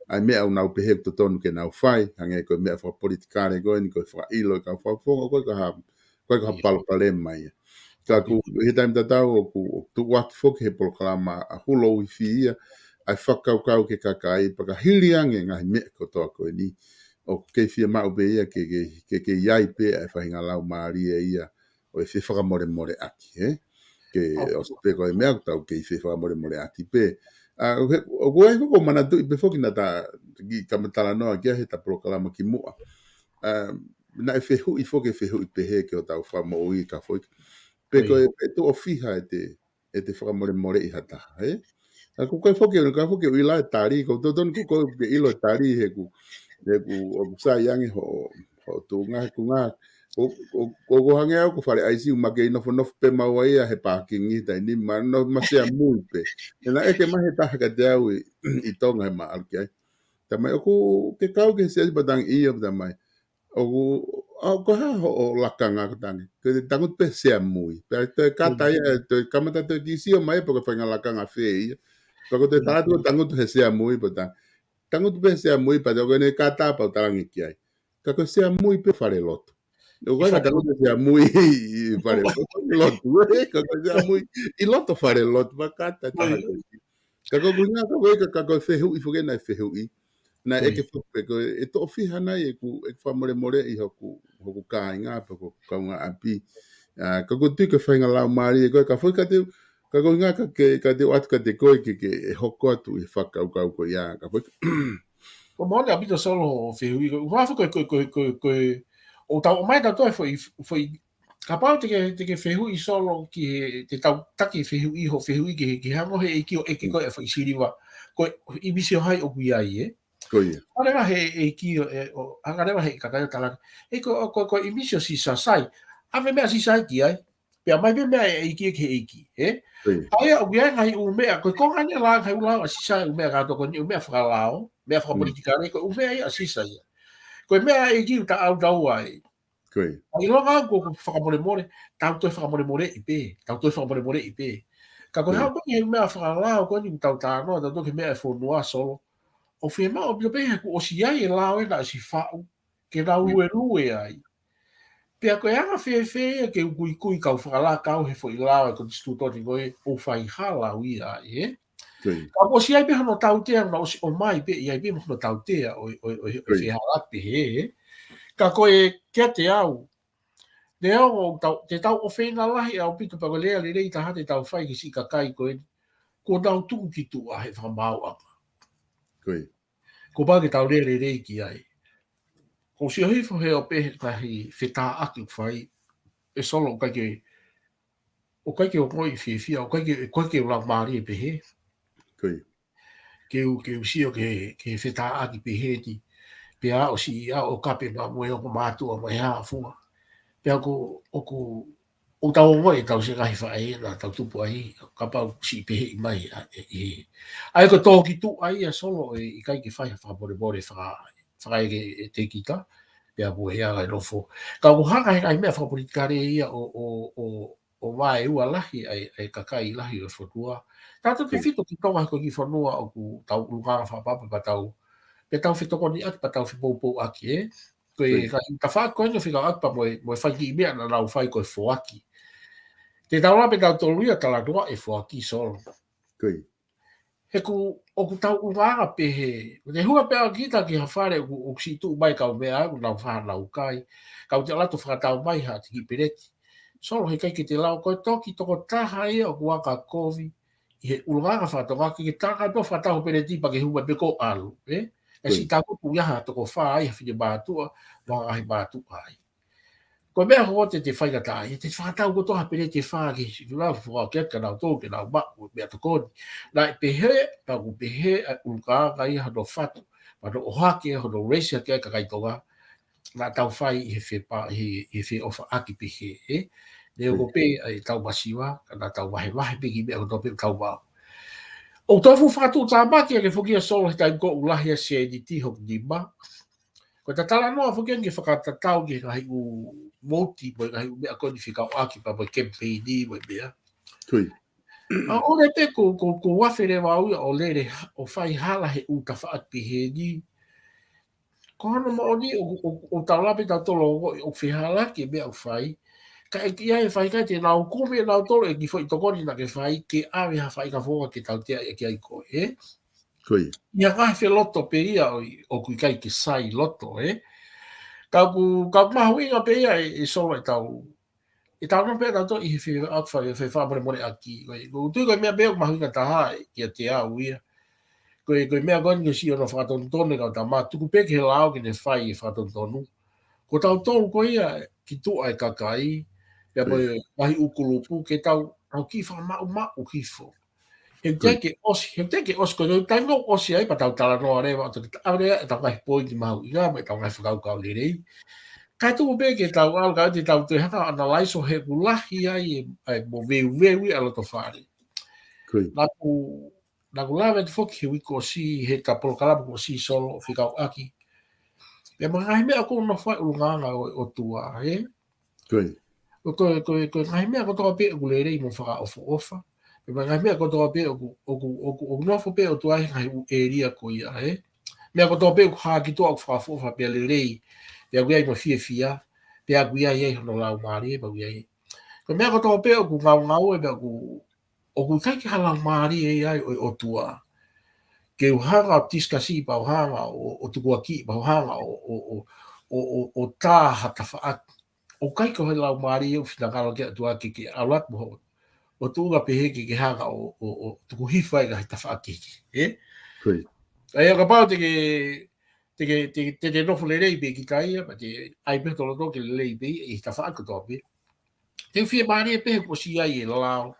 ʻa e meʻa ʻoku nau pehē ʻoku totonu ke nau fai, hangē ko e meʻa fakapolitikale ko eni, ko e fakaʻilo e kau fakafofonga, ʻoku ʻikai ko ha, ʻoku ʻikai ko ha ʻIo. palopalema ia. Ka ʻoku, ʻAupito. ʻi he taimi tatau ʻoku, ʻoku tuʻuaki foki he polokalama ʻa Hulo Ifi ia, ʻa e fakakaukau ki he kakai, pea ka hili ange ngaahi meʻa kotoa ko eni. ʻOku kei fiemaʻu pē ia ke, ke, ke, ke ʻi ai pē ʻa e faʻahinga laumālie ia ʻo e fefakamolemoleʻaki, ē? Ke ʻOku. ʻosi pē ko e meʻa ʻoku tau kei fefakamolemoleʻaki pē. ʻA, ʻoku, ʻoku ʻi ai foki ʻeku manatuʻi pē foki naʻa ta kiʻi kama talanoa ki ai he ta polokalama kimuʻa. ʻA, naʻe fehuʻi foki e fehuʻi pehē ki hotau fakamoʻui ka foki. Pe ko Ko ia. e, pe tuʻo fiha ʻete, ʻete fakamolemoleʻi ha taha, ē? ʻA, ʻoku ʻikai foki, ʻoku ʻikai foki ʻuhinga e tali, ʻoku totonu ʻoku ʻikai ke ʻilo e tali, he ʻoku, he ʻoku, ʻoku sai ange hoʻo, hoʻo tuʻunga, he ʻoku ngā, ʻoku, ʻoku, ʻoku hangē au ko Fale ʻAisi ʻoku ma kei nofonofo pē maua ia he pākingi he taimi ni, ma no, ma Sea Mui pē. He naʻe ʻeke mai he taha kiate au ʻi, ʻi Tonga he ma ʻalu ki ai. Talamai ʻoku ke kau ki he Siasi pea tangi ʻio, talamai. ʻOku, ʻa, ko e hā hoʻo lakanga? Ko e tangi. Ko e tangutu pē Sea Mui. Pea toe kata Mm. ia, toe kamata toe kiʻi sio mai pe ko e faʻahinga lakanga fē ia. Pea ko e toe Mm. tala atu tangutu he Sea Mui pea ta-, tangutu pē Sea Mui pea toe ko ʻene kata pea u talaange ki ai. Ka ko e Sea Mui pē falelotu. ʻOku ʻikai ke tangutu Sea Mui ʻi falelotu. Lotu, ē, ka ko e Sea Mui ʻi loto falelotu, pea kata Ko ia. taha ko ia. Ka ko e ʻuhinga ka ko e ka, ka ko e fehuʻi foki naʻe fehuʻi. Naʻe Ko ia. ʻeke foki pe ko e, ʻe tuʻo fiha nai ʻeku, ʻeku fakamolemoleʻi hoku, hoku kāinga pe ko e kaungāʻapi. ʻA, ka ʻoku ou tui ko e faʻahinga laumālie ko e ka foki ka te, ka ko e ʻuhinga ka ke, ka te ʻoatu kiate koe ke, ke ʻe hoko atu ʻi he fakakaukau ko ia, ka foki. Ko e moʻoni ʻaupito Solo hoʻo fehuʻi, ko e, ko e, ko e, ko e, ʻoku tau ʻomai tautolu e foʻi, foʻi, kapau te ke, te ke fehuʻi Solo ki he, te tau taki fehuʻi hoʻo fehuʻi ki he, ki he hanga ʻe he ʻEiki ʻo ʻeke Mm. koe e foʻi siliva, ko e ʻimisi ʻo hai ʻoku ʻi ai, ē? Ko ia. Hanga leva ʻe he ʻEiki ʻo, ē, ʻo, hanga leva ʻe he kakai ʻo talaange, ʻEiki ko, ko, ko e ʻimisi ʻo Sisa, sai. ʻAve e meʻa ʻa Sisa ki ai. Pea ʻomai pē e meʻa ʻa e ʻEiki ki he ʻEiki, ē? Ko ia. ʻA ia ʻoku ʻi ai e ngaahi ʻū meʻa, ko e konga eni e laʻā, ngaahi ʻū laʻā ʻa Sisa, ʻū meʻa kātoa ko eni, ʻū meʻa fakalao, meʻa Mm. fakapolitikale, ko e ʻū meʻa ia ʻa Sisa ia. Ko e meʻa ʻa e ʻEiki ʻoku ta ʻautau ai. Ko ia. ʻA ia ʻilonga ʻoku ou fakamolemole, tau toe fakamolemoleʻi pē, tau toe fakamolemoleʻi pē. Ka ko e Ko ia. hā ko eni he meʻa fakalao ko eni ʻoku tau talanoa, tau toe ki he meʻa ʻa e fonua Solo. ʻOku fiemaʻu ʻaupito pē he kuo ʻosi ʻi ai e lao ē naʻe ʻosi faʻu, ke nau Ko ia. luelue ai. Pea ko e anga fēfē ia ke u kuikui kau fakalakau he foʻi lao ʻa e konisitūtone ko ē ʻoku fai hala au ia ai, ē? Ko ia. Ka kuo ʻosi ʻi ai pē hono tautea, naʻe ʻosi ʻomai pē, ʻi ai pē mo hono tautea ʻo, ʻo, ʻo, ʻo Ko ia. fehalape he, ē? Ka ko e kiate au, neongo ʻoku tau, te tau ʻofeina lahi ʻaupito pea ko e lea lelei taha te tau fai ki he siʻi kakai ko eni, kuo nau tuku ki tuʻa he fakamaauʻanga. Ko ia. Kuo pau ke tau lea lelei ki ai. Ko e sio hifo he ʻo pehē ngaahi fetāʻaki ʻoku fai, ʻe Solo ʻoku ʻikai ke, ʻoku ʻikai ke ongoʻi fiefia, ʻoku ʻikai ke, ʻoku ʻikai ke laumālie pehē. Ko ia. ke u, ke u sio ke, ke fetāʻaki pehē ni, pea ʻosi ia ʻo kape ma mo e ongo mātuʻa mo e hā fua. Pea ʻoku, ʻoku, ʻoku tau ongoʻi ʻetau siʻi ngaahi faʻē naʻa tau tupu ai, kapau ʻoku siʻi pehē mai ʻa e, ʻe, ʻa e ko e tō ki tuʻa ia Solo ʻe ʻikai ke fai ha fakamolemole faka, fakaeketekita, pea mo e anga e nofo. Ka ʻoku hanga he ngaahi meʻa fakapolitikale ia ʻo, ʻo, ʻo, ʻo vaeua lahi ʻa e, ʻa e kakai lahi ʻo e fonua. Tautautefito ki Tonga ko e kiʻi fonua ʻoku tau ʻulungaanga fakapapa pea tau, pea tau fetokoniʻaki pea tau fepoupouʻaki, ē? Ko e, ko ia, ka ʻi he tafaʻaki ko eni ʻo fekauʻaki pea mo e, mo e fanga kiʻi meʻa naʻa nau fai ko e foaki. Te tau lava pē tautolu ia ʻo talanoa e foaki Solo. Ko ia. He ʻoku, ʻoku tau ʻulungaanga pehē. Ko e hū pē ʻa kita ki ha fale ʻoku, ʻoku siʻi tuʻu mai kau meʻa, ʻoku nau fai hanau kai. Ka ʻoku te ʻalu atu ʻo fakatau mai haʻate kiʻi peleti. Solo, heʻikai ke te lau, ko e toki tokotaha ia ʻoku aka kovi ʻi he ʻulungaanga faka-Tonga, ke ke takai pē ʻo fakatau ha peleti pea ke hū mai pē ʻo ʻalu, ē? Ka, ko ia, siʻi tākupu ia ha toko fā ai, ha finemātuʻa, mo ha ngaahi mātuʻa ai. Ko e meʻa ko ē te te faingataʻaʻia, te te fakatau kotoa ha peleti ʻe fā ki he siʻi lau fua ke atu kia nautolu ke nau maʻu e meʻatokoni. Naʻe pehē, pea ʻoku pehē ʻa e ʻulungaanga ia hono fatu, pea hono ʻohake, hono raise hake ʻa e kakai Tonga, naʻa tau fai ʻi he fepa, ʻi he, ʻi he feʻofaʻaki pehē, ē? Neongo pē ʻa e tau masiva, ka naʻa tau vahevahe pē kiʻi meʻa kotoa pē ʻoku tau maʻu. ʻOku tau fuʻu fakatuʻutāmaki ʻa e foaki ʻa Solo he taimi ko ē ʻoku lahi ai e sēniti hoku nima. Ko e talanoa foki eni ke fakatatau ki he ngaahi ʻū vouti mo e ngaahi ʻū meʻa ko eni fekauʻaki pea mo e kemipeini mo e meʻa. Ko ia. ʻA ʻole pē ko, ko, ko ʻoku afe leva au ia ʻo lele ha-, ʻo fai hala he ʻū tafaʻaki pehē ni. Ko hono moʻoni ʻoku, ʻoku, ʻoku tau lava pē tautolu ʻo, ʻo fehālaaki e meʻa ʻoku fai. Ka ʻe ʻi ai e faʻahinga te nau kumi ʻe nautolu e kiʻi foʻi tokoni naʻa ke fai ke ʻave ha faʻahinga founga ke tautea ʻaki ai koe, ē? Ko ia. ʻI ha ngaahi feloto pē ia ʻo, ʻoku ʻikai ke sai loto, ē? Ka ʻoku, ka ʻoku mahuʻinga pē ia ʻe, ʻe Solo ʻetau, ʻetau nofo pē tautolu ʻi he feʻofaʻaki, fe, fefakamolemoleʻaki. Ko e, ʻoku ou tui ko e meʻa pē ʻoku mahuʻinga taha ē, kiate au ia. Ko e, ko e meʻa ko eni ko e siʻi ʻono fakatonutonu e kau tama, tuku pē ki he lao ke ne fai e fakatonutonu. Ko tautolu ko ia ki tuʻa e kakai, pea mo e ngaahi ʻū kulupu, ke tau, tau kiʻi fakamaʻumaʻu hifo. He ʻoku teʻeki ke ʻosi, he ʻoku teʻeki ke ʻosi ko e taimi ʻoku ʻosi ai pea tau talanoa leva, ʻo toki ta-, ʻave ʻetau ngaahi poini mahuʻinga mo ʻetau ngaahi fakakaukau lelei. Kae tuku pē ke tau ʻalu, kae te tau toe hanga ʻo analyze ʻo he ʻoku lahi ai e, e moveuveu ʻi loto fale. Ko ia. Naʻa ku, naʻa ku lave atu foki he uike kuo ʻosi, he ʻeta polokalama kuo ʻosi Solo ʻo fekauʻaki pea mo e ngaahi meʻa ʻoku nofo ai e ʻulungaanga ʻo, ʻOtua, ē? Ko ia. Ko, ko, ko, ko e ngaahi meʻa kotoa pē ʻoku lelei mo fakaʻofoʻofa. Pea mo e ngaahi meʻa kotoa pē ʻoku, ʻoku, ʻoku, ʻoku nofo pē ʻOtua he ngaahi ʻū ʻēlia ko ia, ē? Meʻa kotoa pē ʻoku hā ki tuʻa ʻoku fakaʻofoʻofa pea lelei, pea ʻoku ʻi ai mo e fiefia, pea ʻoku ʻi ai ai hono laumālie, pea ʻoku ʻi ai. Ko e meʻa kotoa pē ʻoku ngaungaue, pea ʻoku, ʻoku ʻikai ke ha laumālie ia ʻo, ʻOtua. Ke u hanga ʻo tisikasi pea u hanga ʻo, ʻo tukuakiʻi pea u hanga ʻo, ʻo, ʻo, ʻo, ʻo, ʻo tā ha tafaʻaki. ʻOku ʻikai ko e laumālie ʻoku finangalo ki ai ʻOtua ke, ke ʻalu atu mo hoʻo, ʻo tuʻunga pehē ke, ke hanga ʻo, ʻo, ʻo tuku hifo ai e ngaahi tafaʻaki, ē? Ko ia. ʻA ia kapau te ke, te ke, te, te, te nofo lelei pē kita ia, pea te ʻai pē hoto loto ke lelei pē ʻi he tafaʻaki kotoa pē. Te u fiemālie pē he kuo ʻosi ai e lao,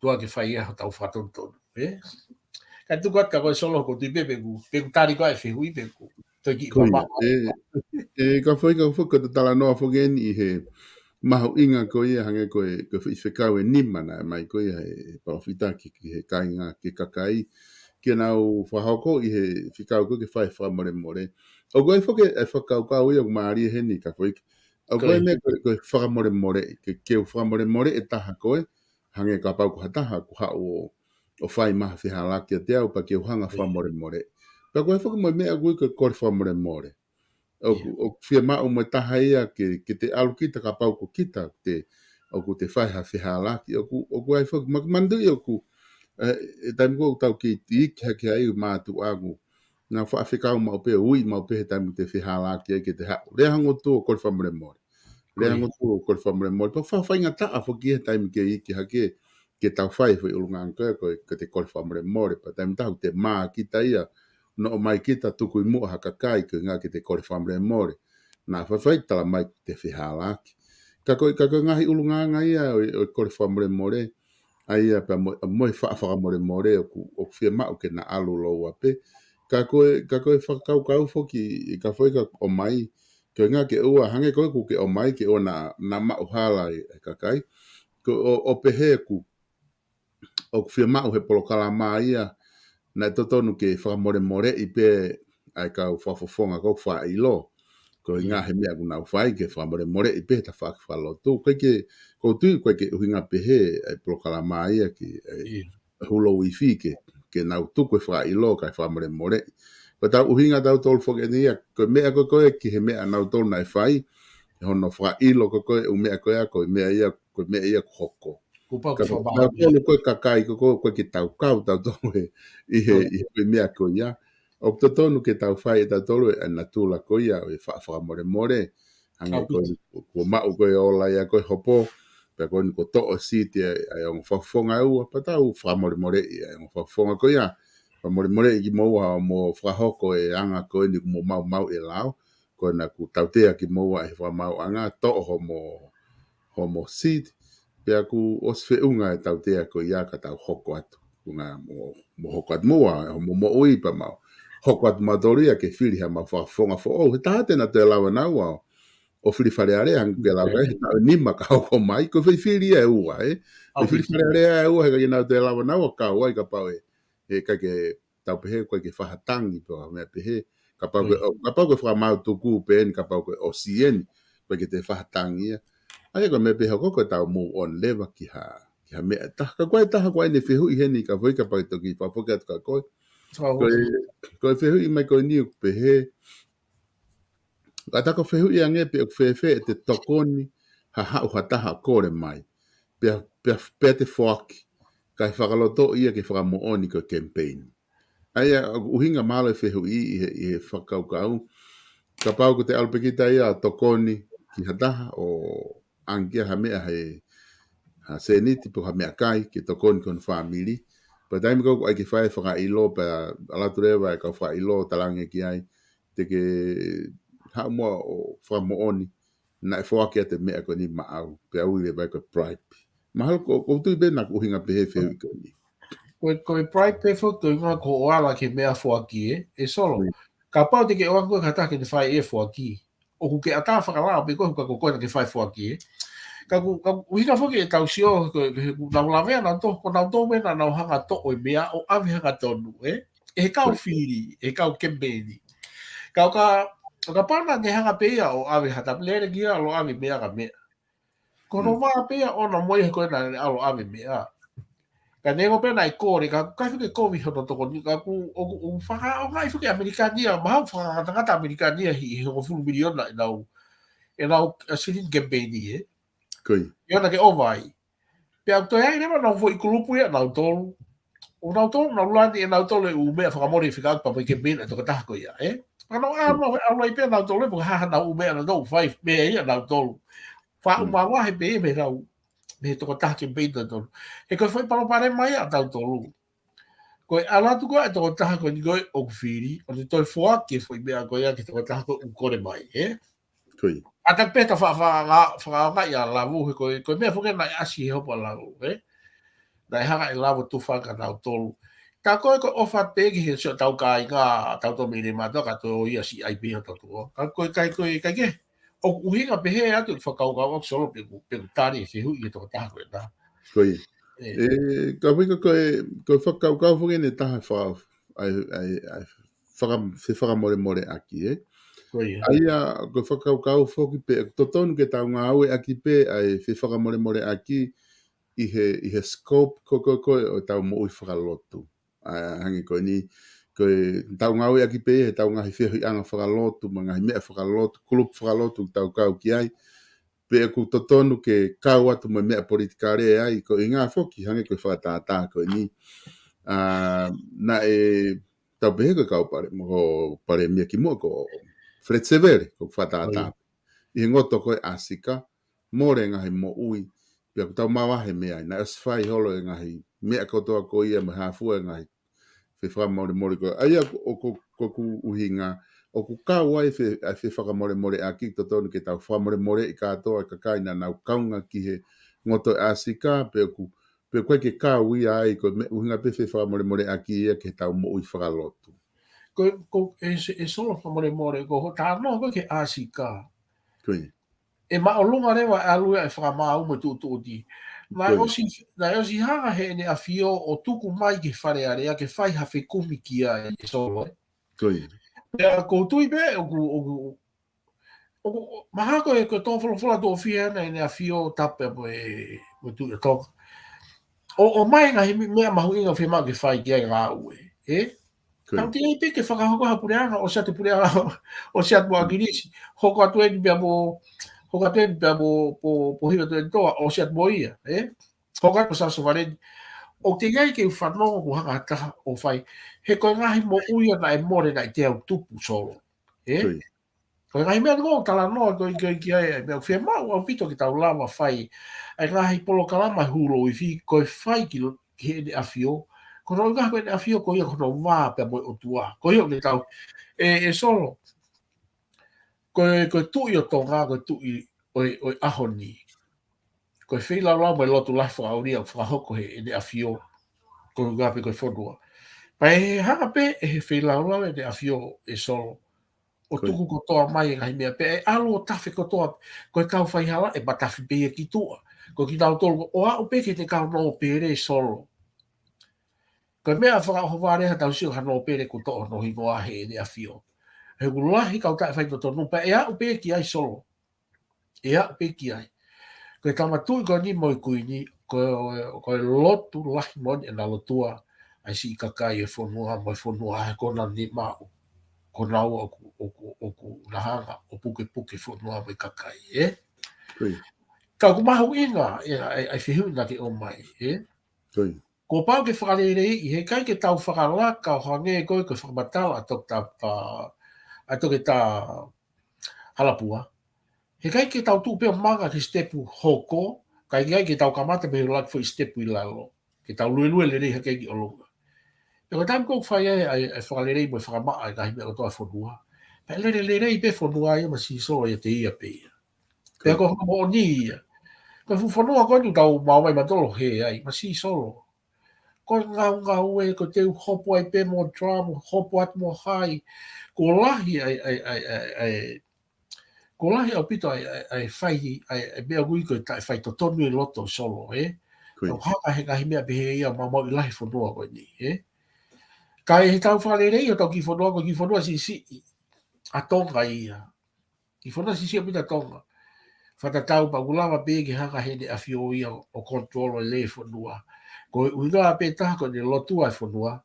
ʻOtua ke fai ai hotau fakatonutonu, ē? Ka tuku atu kia koe Solo, ʻoku ou tui pē, pe ʻoku, pe ʻoku tali koe e fehuʻi pe ʻoku toe kiʻi Ko ia, papa. ʻE, ʻe, ka foʻi, ka foʻi, ko ʻeta talanoa foki eni ʻi he mahuʻinga ko ia hangē ko e, ko e foʻi fekau ʻe nima naʻe ʻomai ko ia ʻe he palōfita ki, ki he kāinga, ki he kakai, ke nau fakahoko ʻi he fekau ko ē ke fai e fakamolemole. ʻOku ʻi ai foki e fakakaukau ia ʻoku mālie heni ka foʻi, ʻoku ʻi ai Ko ia. meʻa ko e, ko e fakamolemole, ke, ke u fakamolemole e taha ko ē, hangē kapau ko ha taha, ʻoku haʻu ʻo, ʻo fai mai ha fehālaaki kiate au, pea ke u hanga ʻo Ko ia. fakamolemole. Pea ʻoku ʻi ai foki mo e meʻa ʻoku ui ko e kole fakamolemole. ʻOku, ʻIo. ʻoku fiemaʻu mo e taha ia ke, ke te ʻalu kita kapau ko kita, te, ʻoku te fai ha fehālaaki, ʻoku, ʻoku ʻi ai foki, ma, manatuʻi ʻoku, ē, ʻi he taimi ko ē ʻoku tau kei iiki hake ai mātuʻa ʻoku nau faʻa fekau maʻu pē, ui maʻu pē he taimi te fehālaaki ai ke te haʻu. Lea hangotu ʻo kole fakamolemole. Lea Ko ia. hangotu ʻo kole fakamolemole. Pea faʻa faingataʻa foki he taimi ke iiki hake, ke tau fai e foʻi ʻulungaanga ko ē, ko e, ke te kole fakamolemole. Pea taimi ʻe taha ʻoku te mā kita ia, nofo mai kita tuku ʻi muʻa ha kakai, ko e ʻuhinga ke te kole fakamolemole. Naʻa faifai tala mai te fehālaaki. Ka ko e, ka ko e ngaahi ʻulungaanga ia ʻo, ʻo e kole fakamolemole. ʻA ia pea mo, mo e faʻa fakamolemole ʻoku, ʻoku fiemaʻu ke na ʻalu lōua pē. Ka ko e, ka ko e fakakaukau foki ʻi ka foʻi ka ʻomai, ko e ngā ke ua, hangē ko e ʻoku ke ʻomai ke ua na, na maʻu hala e, e kakai. Ko ʻo, ʻo pehē ʻoku, ʻoku fiemaʻu he polokalama ia, naʻe totonu ke fakamolemoleʻi pē ʻa e kau fakafofonga ko faʻa ʻilo. Ko e ngā he meʻa ʻoku nau fai ke fakamolemoleʻi pē tafaʻaki fakalotu. Ko e ke, ko tui ko e ke ʻuhinga pehē ʻa e polokalama ia ki, ʻa e hulo wifi ke, ke nau tuku e faʻa ʻilo kae fakamolemoleʻi. Ko tau ʻuhinga tau tolu foki eni ia, ko e meʻa ko ko e ki he meʻa nau tolu naʻe fai, he hono faʻa ʻilo ko ko e ʻū meʻa ko ia, ko e meʻa ia, ko e meʻa ia ko hoko. Kupa Ka ko tau tolu ko e kakai ko ko, ko e ke tau kau tau tolu e, ʻi he, ʻi he meʻa ko ia. ʻOku totonu ke tau fai e tau tolu e natula ko ia, e faʻa fakamolemole. Hangē ko e, kuo maʻu ko e ola ia ko e hopo, pea ko e ni ko toʻo siti ʻa e, ʻa e ongo fakafofonga ʻe ua, pea tau fakamolemoleʻi ʻa e ongo fakafofonga ko ia. Fakamolemoleʻi kimoua mo fakahoko e anga ko e ni kuo mo maumau e lao, ko e na ku tautea kimoua ʻe he fakamau anga, toʻo homo, homo siti, pea ku ʻosi feʻunga e tautea ko ia ka tau hoko atu. Ku ngā mo, mo hoko atu moua, mo moʻui pea mau. Hoko atu mau tolu ia ke fili ha mau fakafofonga foʻou. He taha te na te lava naua ʻo fili Fale Alea, hangē ke lau kai, he taʻu nima ka hoko mai, ko e fai fili ia ʻe ua, e. Ko e fili Fale Alea ʻe ua, he ka ke nau te lava naua, ka ua i ka pau e. He ka ke tau pehē, ko e ke fahatangi, pea meʻa pehē, ka pau ko e, ka pau ko e fakamau tuku pē eni, ka pau ko e ʻosi eni, ko e ke te fahatangi ia. ʻA ia ko e meʻa pehē ko e ko e tau move on leva ki ha, ki ha meʻa taha. Ka ko e taha ko e ne fehuʻi heni, ka foʻi ka pau toki fakafoki atu ka ko e. Ko e, ko e fehuʻi mai ko e ni ʻoku pehē, ka ta ko fehuʻi ange pe ʻoku fēfē ʻe te tokoni ha haʻu ha taha kole mai. Pea, pea, pea te foaki. Kae fakaloto ia ke fakamoʻoni ko e campaign. ʻA ia, ʻuhinga mālō e fehuʻi ʻi he, ʻi he fakakaukau. Ka pau ko te ʻalu pē kita ia tokoni ki ha taha ʻo angia ha meʻa he, ha sēniti pe ha meʻakai ke tokoni ki hono fāmili. Pea taimi ko ē ʻoku ʻai ke fai fakaʻilo pea ʻalu atu leva e kau fakaʻilo talange ki ai. Te ke haʻu muʻa ʻo fakamoʻoni naʻe foaki atu e meʻa ko eni maʻau, pea ui leva ia ko e bribe. Mahalo ko, ko tui pē na ko e ʻuhinga pehē fehuʻi ko eni. Ko e, ko e bribe pē foki ko e ʻuhinga ko e ʻoala ki he meʻa foaki e, e Solo. Ka pau te ke ʻoange ko e ka ta ke ne fai e foaki. ʻOku ke ʻatā fakalao pē ko e ka ko koe na ke fai foaki e. Ka ku, ka ʻuhinga foki e tau sio, ko, ko, ko nau lavea nau to, ko nau to me na nau hanga toʻo e meʻa ʻo ʻave hangatonu, e. ʻE he kau fili, ʻe he kau kemeni. Ka ʻo ka, ʻo ka pana ne hanga pē ia ʻo ʻave ha tapu lele ki a lo ʻave meʻa ka meʻa. Ko no vā pē ia ʻo na moʻi he ko e na ʻalo ʻave meʻa. Ka ne ko pē na i kore, ka, ka fike kovi hono tokoni, ka ku, ʻoku, ʻoku faka, ʻo ngai fike ʻAmelika ni ia, maha faka, tangata ʻAmelika ni ia hi, he ko fulu miliona ʻe nau, ʻe nau, a silini kemeni e. Ko ia. Ia na ke ʻova ai. Pea ʻoku toe ai leva nau foʻi kulupu ia nau tolu. ʻO nau tolu, nau lani e nau tolu e ʻū meʻa fakamole fika pa mai kemeni e tokotaha ko ia, e? Pea nau a, nau, a lai pē nau tolu, e pea ha, ha nau ʻū meʻa nau tolu, fai meʻa ia nau tolu. Fa ʻū mavahe pē ia me nau, me tokotaha kemeni nau tolu. He ko e foʻi palopalema ia ʻa tau tolu. Ko e ʻalu atu ko e tokotaha ko eni ko e ʻoku fili, ʻo ne toe foaki e foʻi meʻa ko ia ki he tokotaha ko ē ʻoku kole mai, e? Ko ia. ʻA ta pē ta fa, fa, fa, fa, ia lavu he ko e, ko e meʻa foki naʻe ʻasi he hopo lavu, e? Naʻe hanga e lavu tu fa ka nau tolu. Ka ko e ko e ʻofa pē ki he sio tau kāinga, tau tō mei le mātou ka tō ia si ai pē ʻo tau tō. Ka ko e kai ko e kai ke. ʻOku ʻuhinga pehē atu e fakakaukau ʻoku Solo pe ʻoku, pe ʻoku tali e fehuʻi e tokotaha ko ena. Ko ia. E. E, ka fika ko e, ko e fakakaukau foki eni taha fa, ai, ai, ai, faka, fefakamolemoleʻaki, e? Ko ia. ʻA ia, ko e fakakaukau foki pē, totonu ke tau ngāueʻaki pē ʻa e fefakamolemoleʻaki ʻi he, ʻi he scope ko, ko, ko ʻo tau moʻui fakalotu. ʻA, hangē ko eni, ko e tau ngāueʻaki pē, he tau ngaahi feohiʻanga fakalotu, mo e ngaahi meʻa fakalotu, kulupu fakalotu, tau kau ki ai. Pe ʻoku totonu ke kau atu mo e meʻa politikale ai, ko e ʻuhinga foki, hangē ko e fakatātā ko eni. A, naʻe tau pehē ko e kau pale, mo ko palēmia kimuʻa ko Fred Sevele, ko e fakatātā. ʻI he ngoto ko e ʻAsika, mole ngaahi moʻui, pea ʻoku tau mavahe meʻa ai, naʻe ʻosi fai holo e ngaahi meʻa kotoa ko ia, mo e hā fua e ngaahi fefakamolemole ko ia. ʻA ia ko, ko, ko ʻeku ʻuhinga, ʻoku kau ai fe, ʻa e fefakamolemoleʻaki totonu ke tau fakamolemoleʻi kātoa e kakai naʻa nau kaunga ki he ngoto e ʻAsika, pe ʻoku pe ko e ke kau ia ai, ko e meʻa ʻuhinga pē fefakamolemoleʻaki ia ke tau moʻui fakalotu. Ko, ko, e, e Solo fakamolemole, ko ho talanoa ko ē ki he ʻāsika. Ko ia. ʻE māʻolunga leva e ʻalu ia e fakamaau mo e tuʻutuʻuni. Naʻe ʻosi, naʻe ʻosi hanga heʻene ʻafio ʻo tuku mai ki Fale Alea ke fai ha fekumi ki ai e Solo, ē. Ko ia. Pea ʻoku ou tui pē, ʻoku, ʻoku, ʻoku, mahalo ko e, ko e tō folofola tō fia na ʻene ʻafio tape mo e, mo e Tuʻi ʻo Tonga. ʻO, ʻomai ngaahi meʻa mahuʻinga fiemaʻu ke fai ki ai ngāue, ē? Ko ia. Tau teʻeki ai pē ke fakahoko ha puleʻanga, ʻosi atu puleʻanga, ʻosi atu mo ʻAkilisi. Hoko atu eni pea mo, hoko atu eni pea mo, po, po hiva atu eni toa, ʻosi atu mo ia, ē? Hoko atu mo Sāsōvaleni. ʻOku teʻeki ai ke u fanongo ʻoku hanga ha taha ʻo fai. He ko e ngaahi moʻui ia naʻe mole naʻe teau tupu Solo. Ē? Ko ia. Ko e ngaahi meʻa ko ē ʻoku talanoa ko ē ki ai, meʻa ʻoku fiemaʻu ʻaupito ke tau lava fai. ʻA e ngaahi polokalama hulu ifi, ko e fai ki lo-, ki heʻene ʻafio. Ko hono ʻuhinga ko ʻene ʻafio ko ia ko hono vā pea mo e ʻOtua. Ko ia ʻoku ne tau. ʻE, ʻe Solo. Ko e, ko e Tuʻi ʻo Tonga, ko e Tuʻi ʻo e, ʻo e ʻaho ni. Ko e feilaulau mo e lotu lahi fakaʻulia, fakahoko heʻene ʻafio. Ko e ʻuhinga pē ko e fonua. Pea ʻe hanga pē ʻe he feilaulau ʻene ʻafio ʻe Solo. ʻO Ko ia. tuku kotoa mai e ngaahi meʻa pea ʻe ʻalu ʻo tafe kotoa, ko e kau faihala ʻe matafi pē ia ki tuʻa. Ko kinautolu ʻo aʻu pē ki he kau nōpele Solo. Ko e meʻa fakaʻohovale ha tau sio ha nōpele kuo toʻo hono hingoa heʻene ʻafio. He ʻoku lahi kau taʻefaitotonu pea ʻe aʻu pē ki ai Solo. ʻE aʻu pē ki ai. Ko e tama tuʻi ko eni mo e kuini, ko e, ko e lotu lahi moʻoni ʻena lotua ʻa e siʻi kakai e fonua, mo e fonua ʻa e kona ni maʻu. Ko naua ʻoku, ʻoku, ʻoku na hanga ʻo pukepuke fonua mo e kakai, ē? Ko ia. Ka ʻoku mahuʻinga, ē, ʻa e, ʻa e fehuʻi naʻa ke ʻomai, ē? Ko ia. Kuo pau ke fakaleleiʻi, he ʻikai ke tau fakalaka ʻo hangē ko e, ko e fakamatala ʻa Toketā, ʻa, ʻa Toketā Halapua. He ʻikai ke tau tuʻu pē ʻo manga ki he sitepu hoko, ka ʻikai ke tau kamata pē ʻo laka foʻi sitepu ʻi lalo. Ke tau luelue lelei hake ki ʻolunga. Pea ko e taimi ko ē ʻoku fai ai ʻa e, ʻa e fakalelei mo e fakamaʻa ʻa e ngaahi meʻa kotoa ʻa e fonua. Pea lele lelei pē fonua ia masiʻi Solo ʻiate ia pē ia. Pea ko e moʻoni ia. Ko e fuʻu fonua ko eni ʻoku tau maʻu mai matolo he ai, masiʻi Solo. Ko e ngaungaue, ko e teu hopo ai pē mo drama, hopo atu mo hai. Kuo lahi ʻa e, ʻa e, ʻa e, ʻa e, ʻa e, kuo lahi ʻaupito ʻa e, ʻa e, ʻa e fai, ʻa e, ʻa e meʻa ʻoku ui ko e taʻefaitotonu ʻi loto Solo, ē? Ko ia. Tau hanga he ngaahi meʻa pehē ia ʻo maumauʻi lahi fonua ko eni, ē? Ka ʻi heʻetau fakalelei ʻo ʻetau kiʻi fonua, ko e kiʻi fonua siʻisiʻi ʻa Tonga ia. Kiʻi fonua siʻisiʻi ʻaupito ʻa Tonga. Fakatatau pē ʻoku lava pē ke hanga heʻene ʻafio ia ʻo control e lelei e fonua. Ko e ʻuhinga pē taha ko ʻene lotua e fonua.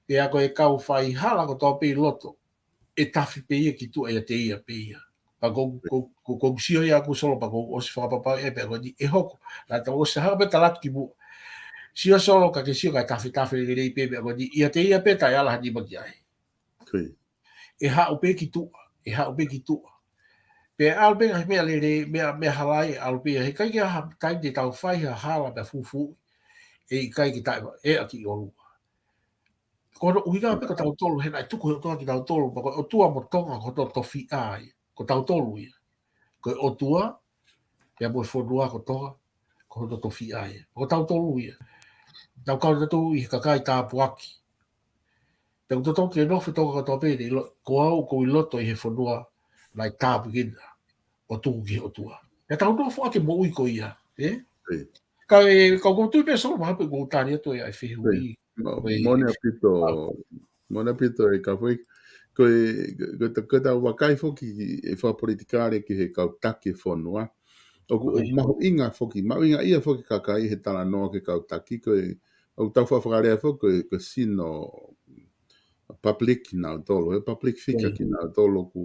Pea ko e kau faihala kotoa pē ʻi loto. ʻE tafi pē ia ki tuʻa ʻiate ia pē ia. Pea ko, ko, ko, ko sio ia ʻaku Solo pea ko ʻosi fakapapau ē pea ko eni ʻe hoko. Naʻa tau ʻosi hanga pē tala atu kimuʻa. Sio Solo ka ke sio ka tafitafi lelei pē pea ko eni ʻiate ia pē taʻeala ha nima ki ai. Ko ia. ʻE haʻu pē ki tuʻa, ʻe haʻu pē ki tuʻa. Pea ʻalu pē ngaahi meʻa lelei, meʻa, meʻa hala ē, ʻalu pē ia. He ʻikai ke ʻi ai ha taimi te tau fai ha hala pea fufuuʻi. ʻE ʻikai ke taʻe, ʻe ʻaki ʻolunga. Ko hono ʻuhinga pē ko tautolu, he naʻe tuku he ʻOtua kitautolu, pea ko e ʻOtua mo Tonga, ko hoto tofiʻa ia. Ko tautolu ia. Ko e ʻOtua, pea mo e fonua ko Tonga, ko hoto tofiʻa ia. Ko tautolu ia. Tau kau tautolu ʻi he kakai tāpuaki. Pea ʻoku totonu ke nofo Tonga kotoa pē, ʻi lo-, ko au ʻoku ou ʻi loto ʻi he fonua, naʻe tāpuekina, ʻo tuku ki he ʻOtua. Pea tau nofo ʻaki e moʻui ko ia, ē? Ē. Ka e, ka ʻoku ou tui pē Solo mahalo pē ʻoku ou tali atu ʻa e fehuʻi. Ē. Mo-, Ko e, moʻoni ʻaupito, moʻoni ʻaupito ē Kafoiki. Ko e, ko e, ko e ta-, ko e tau vakai foki ʻi he fakapolitikale ki he kau taki e fonua. ʻOku, ʻoku mahuʻinga foki, mahuʻinga ia foki kakai he talanoa ki he kau taki, ko e, ʻoku tau fakalea foki ko e, ko e sino public kinautolu, he public figure kinautolu ʻoku,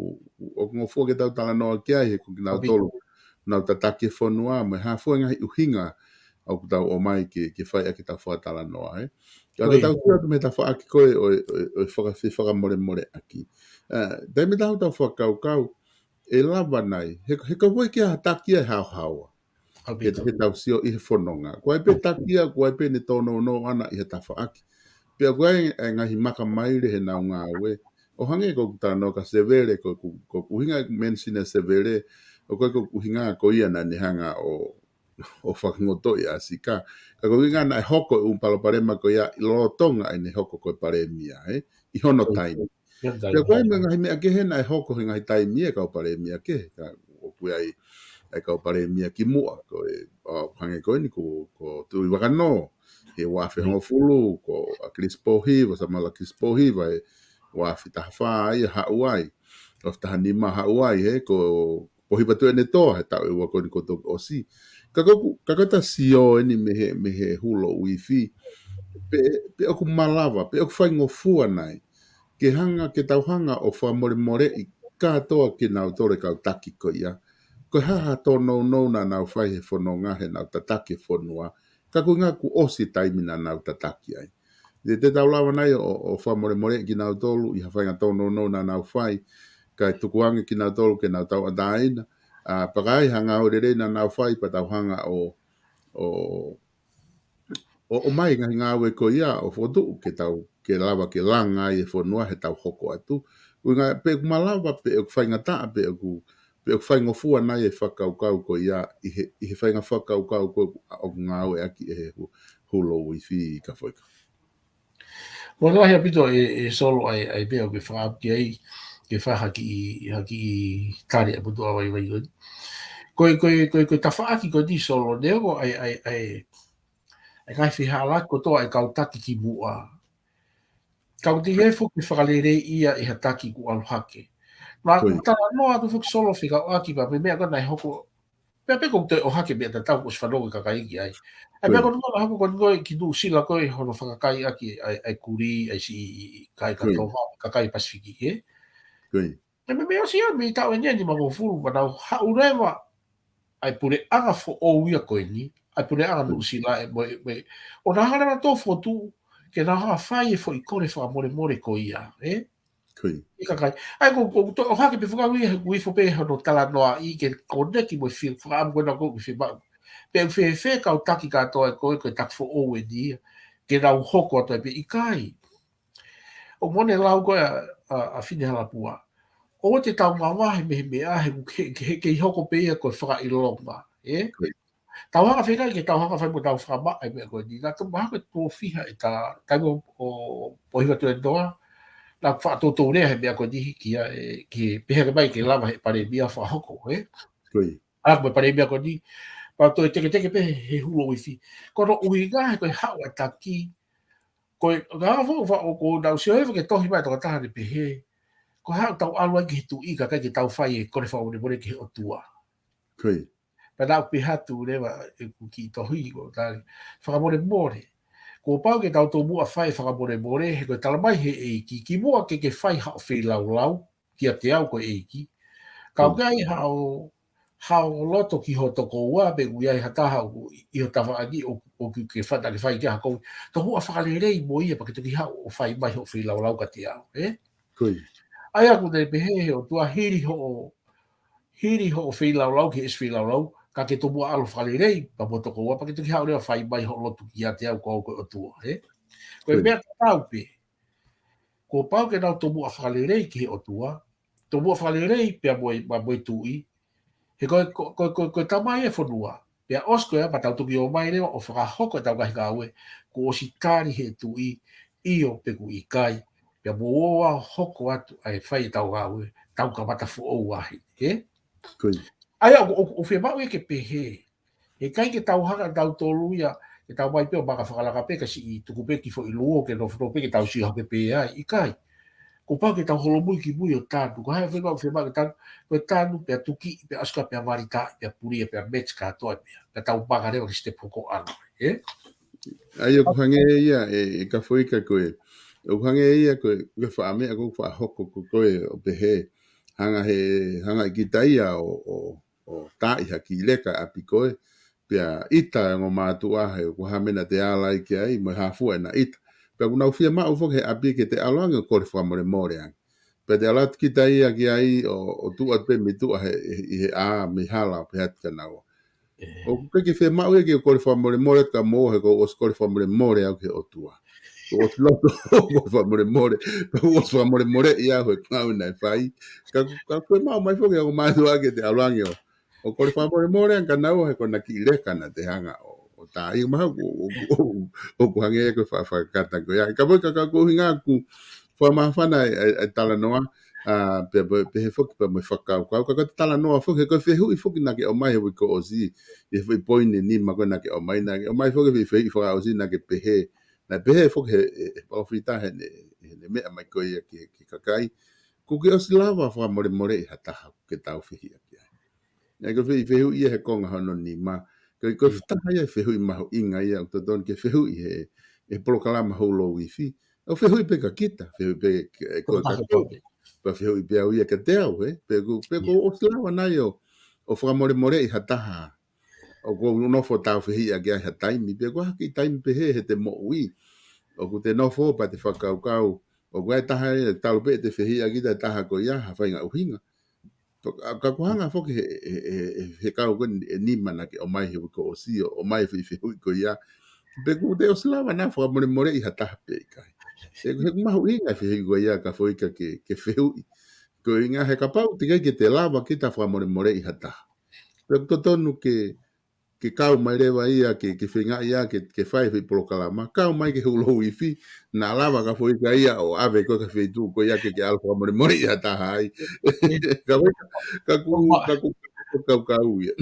ʻoku ngofua ke tau talanoa ki ai, he ko kinautolu naʻa nau tataki e fonua, mo e hā fua e ngaahi ʻuhinga ʻoku tau ʻomai ke, ke fai ʻaki ʻetau fakatalanoa, ē. Ka ko ʻetau sio atu mei he tafaʻaki ko ē ʻo e, ʻo e, ʻo e faka-, fefakamolemoleʻaki. Ē, taimi tatau ʻetau fakakaukau, ʻe lava nai, he, he ko e foʻi kia ha taki ia ʻe haohaoa. Ke, ke tau sio ʻi he fononga. Ko e pē taki ia, ko e pē ne tōnounou ʻana ʻi he tafaʻaki. Pea ko e, e ngaahi maka maile heʻenau ngāue. ʻO hangē ko ʻeku talanoa kia Sevele, ko ʻeku, ko ʻeku ʻuhinga mention ʻa Sevele, ʻoku ʻikai ko ʻeku ʻuhinga ko ia naʻa ne hanga ʻo, ʻo fakangotoʻi ʻa Sika. Ka ko e ʻuhinga naʻe hoko e ʻū palopalema ko ia ʻi lolotonga ʻene hoko ko e palēmia, ē? ʻI hono taimi. Pea ko e meʻa ngaahi meʻa kehe naʻe hoko he ngaahi taimi ʻa e kau palēmia kehe. Ka ʻoku ʻi ai ʻa e kau palēmia kimuʻa, ko e, ʻo, hangē ko eni ko, ko Tuʻivakanō, he ua afe hongofulu, ko ʻAkilisi Pōhiva, Samaila ʻAkilisi Pōhiva, he ua afe taha fā ia haʻu ai, ua afe taha nima haʻu ai, he ko Pōhiva Tuʻiʻonetoa, he taʻu ʻe ua ko eni kuo toki ʻosi. Ka ko ʻeku, ka ko ʻeta sio eni mei he, mei he Hulo Uifi, pe, pe ʻoku malava, pe ʻoku faingofua nai ke hanga, ke tau hanga ʻo fakamolemoleʻi kātoa kinautolu e kau taki ko ia. Ko e hā ha tōnounou naʻa nau fai he fononga heʻenau tataki e fonua. Ka ko e ʻuhinga kuo ʻosi e taimi naʻa nau tataki ai. Te, te tau lava nai ʻo, ʻo fakamolemoleʻi kinautolu ʻi ha faʻahinga tōnounou naʻa nau fai, kae tukuange kinautolu ke nau tauʻatāina. ʻA, pea ka ʻi ai ha ngāue lelei naʻa nau fai, pea tau hanga ʻo, ʻo, ʻo, ʻomai ngaahi ngāue ko ia ʻo fokotuʻu ke tau, ke lava ke langa ai e fonua heʻetau hoko atu. ʻUhinga pe ʻoku malava, pe ʻoku faingataʻa, pe ʻoku, pe ʻoku faingofua nai e fakakaukau ko ia ʻi he, ʻi he faʻahinga fakakaukau ko ē ʻoku ngāueʻaki ʻe he Hu-, Hulo Uifi, Kafoika. Mo lahi ʻaupito e, e Solo ʻa e, ʻa e meʻa ʻoku ke fakaʻamu ki ai, ke fai ha kiʻi, ha kiʻi tali ʻa e motuʻa vaivai ko eni. Ko e, ko e, ko e, ko e tafaʻaki ko eni Solo, neongo ʻa e, ʻa e, ʻa e, ʻa e ngaahi fehālaaki kotoa ʻa e kau taki kimuʻa. Ka ʻoku teʻeki ai foki ke fakaleleiʻi ia ʻe ha taki kuo ʻalu hake. Naʻa ku talanoa atu foki Solo fekauʻaki pea mo e meʻa ko ē naʻe hoko. Pea pe ko e toe ʻohake meʻa tatau kuo ʻosi fanongo e kakai ki ai. ʻA e meʻa ko eni naʻe hoko ko eni ko ē ki Nuʻusila ko ē hono fakakaiʻaki ʻa e, ʻa e kulī, ʻa e siʻi kakai Tonga, kakai Pasifiki, ē? ʻA e meʻa, meʻa ʻosi ia mei taʻu eni ʻe nimangofulu, pea nau haʻu leva ʻa e puleʻanga foʻou ia ko eni, ʻa e puleʻanga Nuʻusila ē, mo e, mo e, ʻo nau hanga leva ʻo fokotuʻu, ke nau hanga fai e foʻi kole fakamolemole ko ia, ē? ʻI he kakai. ʻA ia ko, ko, ko e ʻohake pē fakaui he kuifo pē hono talanoaʻi ke koneki mo e fie, fakaʻamu ko ena ko ē ke fiemaʻu. Pe ʻoku fēfē kau taki kātoa ē ko ē, ko e taki foʻou eni ia, ke nau hoko atu ai pe ʻikai. ʻOku mou lau ko ē ʻa, ʻa, ʻa Fine Halapua. ʻOua te tau mavahe mei he meʻa he, he, he, kei hoko pē ia ko e fakaʻilonga, ē? Tau hanga fēfē ke tau hanga fai mo tau fakamaʻa e meʻa ko eni. Naʻa tau mahalo ko e tuʻo fiha ʻeta, taimi ʻo, ʻo Pōhiva Tuʻiʻonetoa, naʻa ku faʻa toutou lea he meʻa ko eni ki ai, ke pehē ange mai ke lava he palēmia fakahoko, ē? ʻA, mo e palēmia ko eni, pea toe teketeke pē he, he Hulo Uifi. Ko hono ʻuhinga he ko e haʻu ʻa e taki, ko e, ka ʻoku ou fa-, ʻoku ou nau sio hifo ki he tohi mai ʻa e tokotaha naʻe pehē, ko e haʻu tau ʻalu ai ki he tuʻi kae ʻikai ke tau fai e kole fakamolemole ki he ʻOtua. Pea naʻa ku pehē atu leva ʻeku kiʻi tohi ko e tali. Fakamolemole. Kuo pau ke tau tomuʻa fai e fakamolemole, he ko e talamai he ʻEiki, kimuʻa ke ke fai haʻo feilaulau kiate au ko e ʻEiki. Ka ʻoku ʻi ai haʻo, haʻo loto ki ho tokoua, pe ʻoku ʻi ai ha taha ʻoku ʻi ho tafaʻaki ʻo, ʻoku ke fata ke fai ki ai ha kovi. Tomuʻa fakalelei mo ia pea ke toki haʻu ʻo fai mai hoʻo feilaulau kiate au, ē? ʻA ia ʻoku ne pehē he ʻOtua hili hoʻo, hili hoʻo feilaulau ki he ʻesi feilaulau, ka ke tomuʻa ʻalu fakalelei pea mo ho tokoua, pea ke toki haʻu leva ʻo fai mai hoʻo lotu kiate au ko au ko e ʻOtua, ē? Ko e meʻa tatau pē. Kuo pau ke nau tomuʻa fakalelei ki he ʻOtua, tomuʻa fakalelei pea mo e, pea mo e tuʻi, he ko e, ko, ko, ko, ko e tamai e fonua. Pea ʻosi ko ia pea tau toki ō mai leva ʻo fakahoko ʻetau ngaahi ngāue kuo ʻosi tali he tuʻi, ʻio pe ʻoku ʻikai, pea mou ō ʻo hoko atu ʻa e fai ʻetau ngāue, tau kamata foʻou ai, ē? ʻA ia ʻoku, ʻoku, ʻoku fiemaʻu ia ke pehē. He ʻikai ke tau hanga ʻe tautolu ia, ke tau mai pē ʻo maka fakalaka pē ka siʻi tuku pē kiʻi foʻi luo ke nofo pē ke tau sio hake pē ai, ʻikai. Kuo pau ke tau holomui ki mui ʻo tanu, ko e hā e fiemaʻu, fiemaʻu ke tanu, ko e tanu, pea tuki, pea ʻasi ko ē, pea valita, pea pulia, pea match kātoa e meʻa. Pea tau maka leva ki he step hoko ʻana, ē? ʻA ia ʻoku hangē ia, ē, ē Kafoika ko ē. ʻOku hangē ia ko e, ko e faʻa meʻa ko ē ʻoku faʻa hoko ko ē ʻo pehē. Hanga he, hanga ʻe kita ia ʻo, ʻo, ʻo taaʻi ha kiʻi leka ʻapi ko ē, pea ʻita e ongo mātuʻa he ʻoku ʻi ai ha meʻa naʻa te ala ai ki ai, mo e hā fua ʻena ʻita. Pea ʻoku nau fiemaʻu foki he ʻapi ke te ʻalu ange ʻo kole fakamolemole ange. Pea te ʻalu atu kita ia ki ai ʻo, ʻo tuʻu atu pē mei tuʻa he, he, ʻi he ʻā, mei hala, pea ʻatu kia naua. ʻOku ʻikai ke fiemaʻu ia ke kole fakamolemole atu kia moua he kuo u ʻosi kole fakamolemole au ki he ʻOtua. Kuo u ʻosi loto, kole fakamolemole, kuo u ʻosi fakamolemoleʻi au he ngāue naʻe fai. Ka, ka ko e maʻu mai foki ʻa e ongo mātuʻa ke te ʻalu ange ʻo, ʻo kole fakamolemole ange kia naua he ko ʻena kiʻi leka naʻa te hanga ʻo, ʻo tā ʻi mahalo ʻoku, ʻoku, ʻoku, ʻoku hangē ko e fa-, fakakata ko ia. Ka ʻoku ʻikai ke u hinga ʻoku fakamāfana ʻa e, ʻa e, ʻa e talanoa, ʻa, pea, pea, pehē foki pea mo e fakakaukau. Ka ko e talanoa foki, he ko e fehuʻi foki naʻa ke ʻomai he uike kuo ʻosi, ʻi he foʻi poini ʻe nima ko ē naʻa ke ʻomai, naʻa ke ʻomai foki e fehuʻi fakaʻosi naʻa ke pehē, naʻe pehē foki he, he, he palōfita heʻene, heʻene meʻa mai ko ia ki he, ki he kakai. Kuo ke ʻosi lava fakamolemoleʻi ha taha ke tau fehiʻa ki ai? Naʻe ko e fehuʻi, fehuʻi ia he konga hono nima. Ko e, ko e Mm. taha ia e fehuʻi mahuʻinga ia ʻoku totonu ke fehuʻi he, he polokalama Houlouifi. ʻO fehuʻi pē kia kita, fehuʻi pē ki, ko Ko e taha katoa. Pea fehuʻi pē au ia kiate au, ē? Pe ʻoku, pe ʻoku Yeah. ʻosi lava nai ʻo, ʻo fakamolemoleʻi ha taha ʻoku ou nofo ʻo tau fehiʻa ki ai ha taimi, pe ko ha kiʻi taimi pehē heʻete moʻui. ʻOku te nofo pea te fakakaukau, ʻoku ʻi ai e taha ia, talu pē ʻete fehiʻa kita he taha ko ia, ha faʻahinga ʻuhinga. Ka, ka ʻoku hanga foki he, he, he, he, he kau ko ē ʻe nima naʻa ke ʻomai he uike kuo ʻosi ʻo, ʻomai e fehuʻi, fehuʻi ko ia. Pe kuo te ʻosi lava nai fakamolemoleʻi ha taha pe ʻikai. He, he ʻoku mahuʻinga e fehuʻi ko ia ka foʻi ka ke, ke fehuʻi. Ko e ʻuhinga he kapau teʻeki ai ke te lava kita fakamolemoleʻi ha taha, pea ʻoku totonu ke, ke kau mai leva ia, ke, ke feinga ia, ke, ke fai e foʻi polokalama. Kau mai ki he Houlouifi, naʻa lava ka foʻi ka ia ʻo ʻave koe ki he feituʻu ko ia ke, ke ʻalu fakamolemoleʻi ha taha ai. Ka foʻi ka, ka ʻoku, Ko e ka ʻoku, ka ʻoku kaukau ia.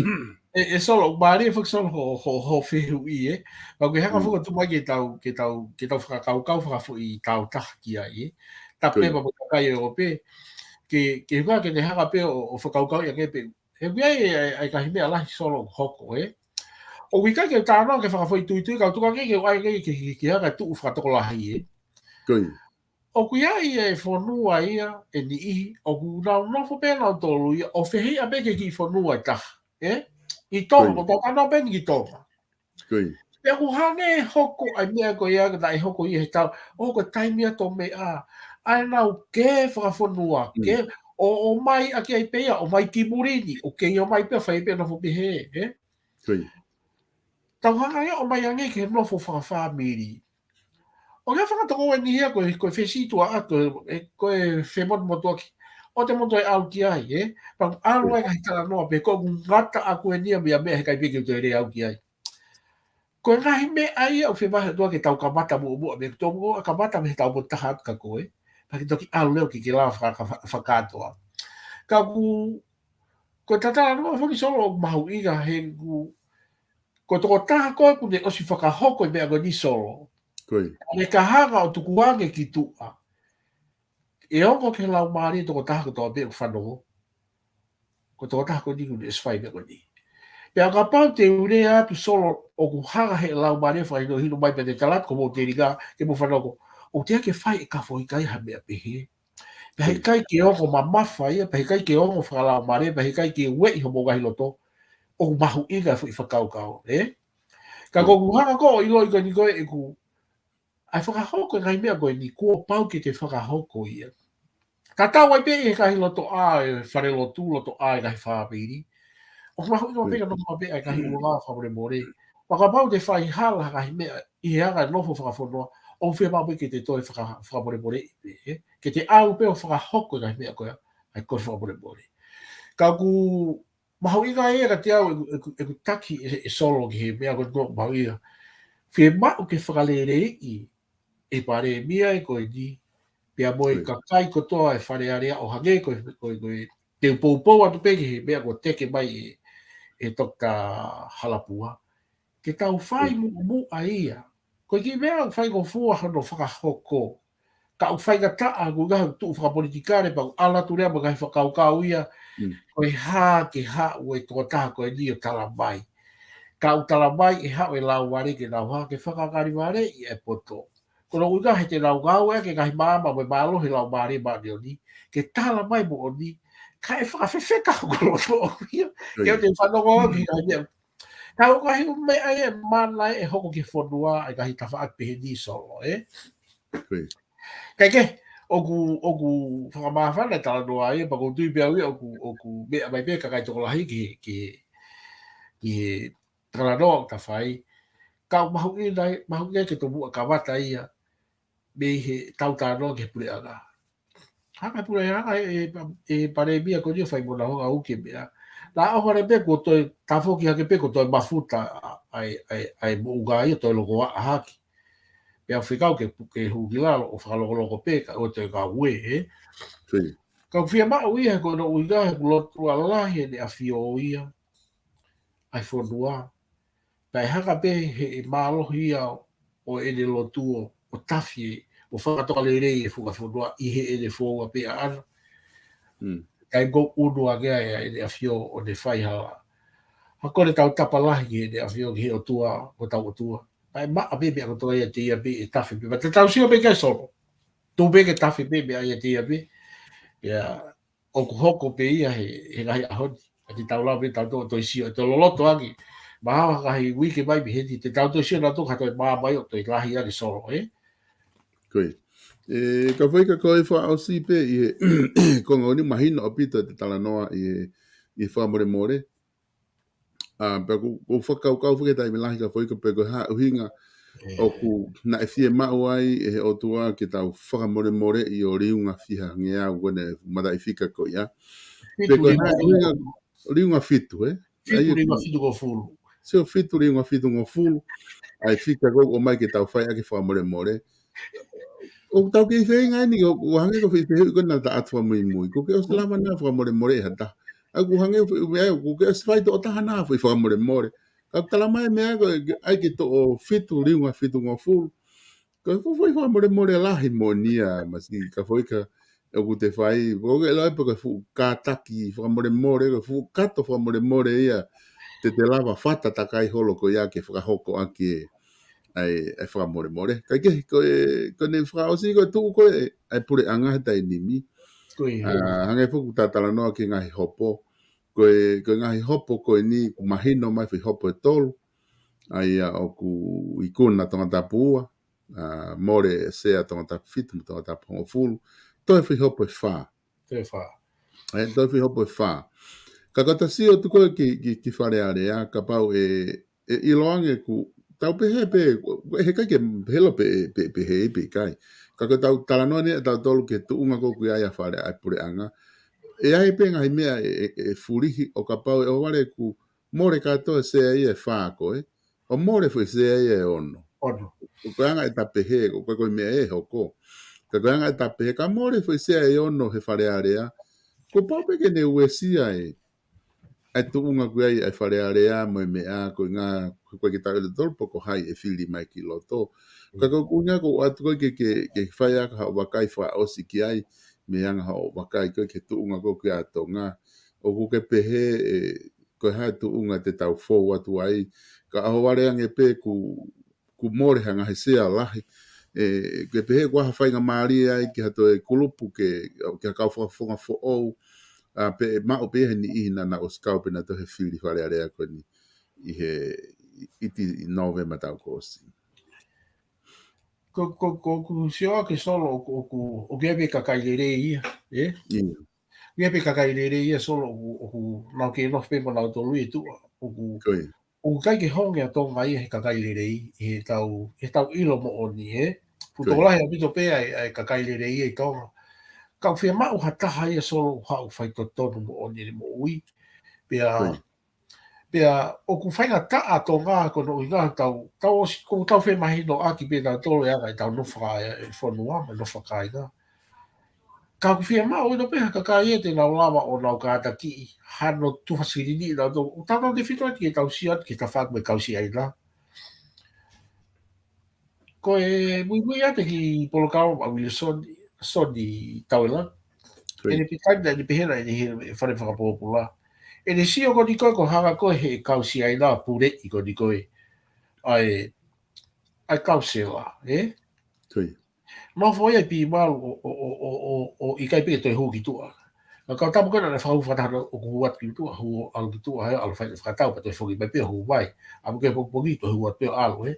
ʻE, ʻe Solo, mālie foki Solo hoʻo, hoʻo, hoʻo fehuʻi, ē. Ka ʻoku ke hanga Mm. foki ʻo tuku mai ke tau, ke tau, ke tau fakakaukau fakafoʻi tau taha ki ai, ē. Tapu Ko ia. pē mo e kakai ʻo pē. Ke, ke hanga ke ne hanga pē ʻo, ʻo fakakaukau ia ke pē. He ʻoku ʻi ai e, e, e ngaahi meʻa lahi Solo ʻoku hoko, ē. ʻOku ʻikai ke u talanoa ke fakafoʻituitui, ka ʻoku tuku ange ke u ʻai ke, ke, ke, ke hanga tuʻu fakatokolahi, ē. Ko ia. ʻOku ʻi ai e fonua ia ʻe niʻihi, ʻoku nau nofo pē nautolu ia, ʻo fehiʻa pē ki he kiʻi fonua ʻe taha, ē? ʻI Tonga, Ko ia. ko e talanoa pē eni ki Tonga. Ko ia. Pea ʻoku hangē hoko ʻa e meʻa ko ia, ka naʻe hoko ia he tau, ʻo ko e taimi ʻa e tō meʻa, ʻa ē naʻa nau kē fakafonua, Mm. kē, ʻo, ʻomai ʻaki ai pē ia, ʻomai ki muli ni, ʻoku kei ʻomai pē, fai pē nofo pehē, ē? Ko ia. Tau hanga ia ʻo ʻomai ange ki he nofo fakafāmili. ʻO ke fakatoko eni ia ko e, ko e fesītuʻa, ko e, ko e femotumotuaki. ʻOua te moutolu ʻalu ki ai, ē? Pea ʻalu Ko ia. ai ngaahi talanoa pē, ko ʻeku ngata ʻaku eni ia mei he meʻa he ʻikai pē ke u toe lea au ki ai. Ko e ngaahi meʻa ia ʻoku fiemaʻu ʻe he ʻOtua ke tau kamata muʻomuʻa mei he tō mo kamata mei he tau mo taha atu ka ko ē. Pea ke toki ʻalu leva ke ke lava faka-, faka-, fakakātoa. Ka ʻoku, ko e talanoa foki Solo ʻoku mahuʻinga he ʻoku, ko e tokotaha ko ē ʻoku ne ʻosi fakahoko e meʻa ko eni Solo. Ko ia. Ka ne ka hanga ʻo tuku ange ki tuʻa. ʻE ongo ki he laumālie tokotaha kotoa pē ʻoku fanongo. Ko e tokotaha ko eni ʻoku ne ʻosi fai e meʻa ko eni. Pea kapau te u lea atu Solo ʻoku hanga he laumālie fakahinohino mai pea te tala atu ko mou telinga ke mou fanongo. ʻOku teʻeki ke fai ʻe he kau foʻi kakai ha meʻa pehē. Pea he Mm. ʻikai ke ongo mamafa ia, pea he ʻikai ke ongo fakalaumālie, pea he ʻikai ke ueʻi homou ngaahi loto, ʻoku mahuʻinga e foʻi fakakaukau, ē? Ka Mm. ko ʻeku hanga ko ē ʻo ʻiloʻi ko eni ko ē ʻeku, ʻa e fakahoko e ngaahi meʻa ko eni kuo pau ke te fakahoko ia. Tatau ai pē ʻi he ngaahi lotoʻā e falelotu, lotoʻā e ngaahi fāmili. ʻOku mahuʻinga pē Mm. ka nofo pē ʻa e ngaahi Mm. ʻulungaanga fakamolemole. Pea kapau te fai hala ha ngaahi meʻa ʻi he anga e nofo fakafonua, ʻoku fiemaʻu pē ke te toe faka-, fakamolemoleʻi pē, ē? Ke te ʻalu pē ʻo fakahoko e ngaahi meʻa ko ia, ʻa e kole fakamolemole. Ka ʻoku mahuʻinga ia kiate au ʻeku, ʻeku, ʻeku taki ʻe, ʻe Solo ki he meʻa ko eni ʻoku mahuʻinga. Fiemaʻu ke fakaleleiʻi ʻe he Palēmia ē ko eni, pea mo e Ko ia. kakai kotoa e Fale Alea ʻo hangē ko e, ko e, ko e, te u poupou atu pē ki he meʻa kuo teke mai ʻe, ʻe Toketā Halapua. Ke tau fai Mm. muʻomuʻa ia. Ko e kiʻi meʻa ʻoku faingofua hono fakahoko. Ka ʻoku faingataʻa, ʻoku ʻikai tuʻu fakapolitikale, pea ʻoku ʻalu atu leva mo e ngaahi fakakaukau ia. Mm. Ko e hā ke haʻu e tokotaha ko eni ʻo tala mai. Ka ʻoku tala mai ʻe haʻu e laumālie ke nau hanga ke fakakālivaleʻi e poto. Ko hono ʻuhinga he te nau ngāueʻaki e ngaahi maama mo e mālohi e Laumālie Māʻoniʻoni ke tala mai moʻoni. Kae fakafefeka hoku loto ia. Ko ia. Ke u te fanongo au ki he ngaahi meʻa. Ka ʻoku ʻikai ha meʻa ia ʻe mana ʻe hoko ki he fonua ʻa e ngaahi tafaʻaki pehē ni Solo, ē? Ko ia. Kae kehe, ʻoku, ʻoku fakamāfana e talanoa ia, pea ʻoku ou tui pē au ia ʻoku, ʻoku meʻa mai pē kakai tokolahi ki he, ki he, ki he talanoa ʻoku ta fai. Ka ʻoku mahuʻinga, mahuʻinga ke tomuʻa kamata ia mei he tau talanoa ki he puleʻanga. Hanga e puleʻanga ʻe, ʻe, ʻe Palēmia ko eni ʻo fai mo na honga uke meʻa. Naʻa ʻoho ʻalu pē kuo toe tafoki hake pē kuo toe mafuta ʻa e, ʻa e, ʻa e moʻunga ia toe loko ʻa hake. Pea fekau ke, ke hū ki lalo ʻo fakalokoloko pē kae ʻoua toe ngāue, ē. Ka ʻoku fiemaʻu ia he ko hono ʻuhinga he ʻoku lotua lahi ʻEne ʻAfio ia ʻa e fonua. Pea ʻe hanga pē he mālohi ia ʻo ʻene lotu ʻo, ʻo tafi ʻo fakatokalelei e funga fonua ʻi heʻene foua pē ʻaʻana. Kae ʻoku ʻunu ange ai ʻa ʻEne ʻAfio ʻo ne fai ha, ha kole tautapa lahi ki heʻene ʻAfio ki he ʻOtua, ko hotau ʻOtua. Pea ʻe maʻa pē meʻa kotoa ia ʻiate ia pē ʻe tafe pē. Pea te tau sio pē ki ai Solo. Tuʻu pē ke tafe pē meʻa ia ʻiate ia pē. Pea ʻoku hoko pē ia he, he ngaahi ʻaho ni. Ka te tau lava pē tautolu ʻo toe sio, ʻe toe loloto ange. Mahalo ha ngaahi uike mai mei heni, te tau toe sio nautolu ka toe maama ʻo toe lahi ange Solo, ē? Ko ia. ʻE, Kafoika, ko e fakaʻosi pē ʻi he konga ko eni, mahino ʻaupito ʻete talanoa ʻi he, ʻi he fakamolemole. ʻA, pea ʻoku, ʻoku ou fakakaukau foki he taimi lahi Kafoika pe ko e hā e ʻuhinga ʻoku naʻe fiemaʻu ai ʻe he ʻOtua ke tau fakamolemoleʻi ʻo liunga fiha ngeau ko ʻene mataʻifika ko ia. Pe ko e hā e ʻuhinga, liunga fitu, ē? Fitu liunga fitungofulu. Sio, fitu liunga fitungofulu. ʻA e fika ko ē ʻoku ʻomai ke tau fai ʻaki e fakamolemole. ʻOku tau kei feinga eni, ʻoku hangē ko e fehuʻi ko ē naʻa ta ʻatu fakamuimui. Kuo ke ʻosi lava nai ʻo fakamolemoleʻi ha taha? ʻA, ʻoku hangē ko e foʻi meʻa, ʻoku ke ʻosi fai tokotaha nai ʻa e foʻi fakamolemole. Ka ʻoku tala mai e meʻa ko e, ʻai ke toʻo fitu liunga fitungofulu. Ko e foʻi, foʻi fakamolemole lahi moʻoni ia, Masi Kafoika, ʻoku te fai. ʻOku ke ʻiloʻi pe ko e fuʻu kātaki fakamolemole, ko e fuʻu kato fakamolemole ia te te lava fata takai holo ko ia ke fakahoko ʻaki e, ʻa e, ʻa e fakamolemole. Kae kehe, ko e, ko ʻene fakaʻosi ko e tuʻu ko ē ʻa e puleʻanga he taimi ni. Ko ia. ʻA, hangē foki ko ʻeta talanoa ki he ngaahi hopo. Ko e, ko e ngaahi hopo ko eni, ʻoku mahino mai foʻi hopo ʻe tolu. ʻA ia ʻoku ikuna Tongatapu ua, ʻa, mole ʻe Sea Tongatapu fitu mo Tongatapu hongofulu. Toe foʻi hopo ʻe fā. Toe fā. ʻE, toe foʻi hopo ʻe fā. Ka ko ʻeta sio atu ko ē ki, ki, ki Fale Alea, kapau ʻe, ʻe ʻiloange ʻoku tau pehē pē, ʻe ʻikai ke helo pe, pe, pehē pe ʻikai. Ka ko ʻetau talanoa ni ʻa tautolu ki he tuʻunga ko ē ʻoku ʻi ai ʻa Fale ʻa e puleʻanga. ʻE ʻi ai pē ngaahi meʻa ʻe, ʻe, ʻe fulihi ʻo kapau ʻe ʻohovale ʻoku mole kātoa e Sea ia ʻe fā ko ē. ʻO mole foʻi Sea ia ʻe ono. Ono. Ko e anga ʻeta pehē, ko e, ko e meʻa ʻe hoko. Ka ko e anga ʻeta pehē, ka mole foʻi Sea ʻe ono he Fale Alea. Kuo pau pē ke ne uesia e, ʻa e tuʻunga ko ia ʻa e Fale Alea mo e meʻa ko ē ngā, ko e ke tau ʻilo tolu pe ko hai ʻe fili mai ki loto. Ka ko e ʻuhinga ko ʻeku ʻatu ko ē ke, ke, ke fai ʻaki haʻo vakai fakaʻosi ki ai, mei he anga haʻo vakai ko ē ki he tuʻunga ko ē ʻa Tonga. ʻOku ke pehē, ʻe, ko e hā e tuʻunga te tau fou atu ai, ka ʻohovale ange pē ʻoku, ʻoku mole ha ngaahi Sea lahi. ʻE, ke pehē ʻoku ʻi ai ha faingamālie ai ki ha toe kulupu ke, ki ha kau fakafofonga foʻou, ʻa, pe ʻe maʻu pē ia he niʻihi naʻa nau ʻosi kau pē nautolu he fili Fale Alea ko eni ʻi he ʻi, ʻi Nōvema taʻu kuo ʻosi. Ko, ko, ko, ʻoku sio ʻa e Solo ʻoku, ʻoku, ʻoku ʻi ai pē kakai lelei ia, ē? ʻIo. ʻI ai pē kakai lelei ia Solo ʻoku, ʻoku nau kei nofo pē mo nautolu ʻi tuʻa. ʻOku, ʻoku ʻikai ke honge ʻa Tonga ia he kakai lelei, he tau, he tau ʻilo moʻoni, ē? Fuʻu tokolahi ʻaupito pē ʻa e, ʻa e kakai lelei ia ʻi Tonga. Ka ʻoku fiemaʻu ha taha ia Solo ʻoku haʻu ʻo fai totonu moʻoni ʻene moʻui. Pea, pea ʻoku faingataʻa ʻa Tonga ko hono ʻuhinga tau, tau ʻosi, ko ʻetau femahinoʻaki pē tautolu ʻe anga ʻetau nofo faka-, ʻe fonua, mo e nofo fakakāinga. Ka ʻoku fiemaʻu ʻi loto pē ha kakai ia te nau lava ʻo nau kātakiʻi hano tufa silini ʻi nautolu. ʻOku tau tau tefito atu ke tau sio atu ki he tafaʻaki mo e kau Siaina. Ko e muimui atu ki he polokalama ʻa Uilisoni, Soni Tauela. ʻEne pehē naʻa, ʻene pehē naʻa ʻene he fale fakapōpula. ʻEne sio ko eni ko e ko e hanga ko ē he kau Siaina ʻo puleʻi ko eni ko e ʻa e, ʻa e kau Sela, ē? Nofo ia ʻi Pimalu ʻo, ʻo, ʻo ʻikai pē ke toe hū ki tuʻa. Ka ko e taimi ko ē naʻa ne fakahū fakataha ʻoku hū atu ki tuʻa, hū ʻalu ki tuʻa, ʻalu fai fakatau, pea toe foki mai pē ʻo hū mai. ʻAmu ke pongipongi toe hū atu pē ʻo ʻalu, ē?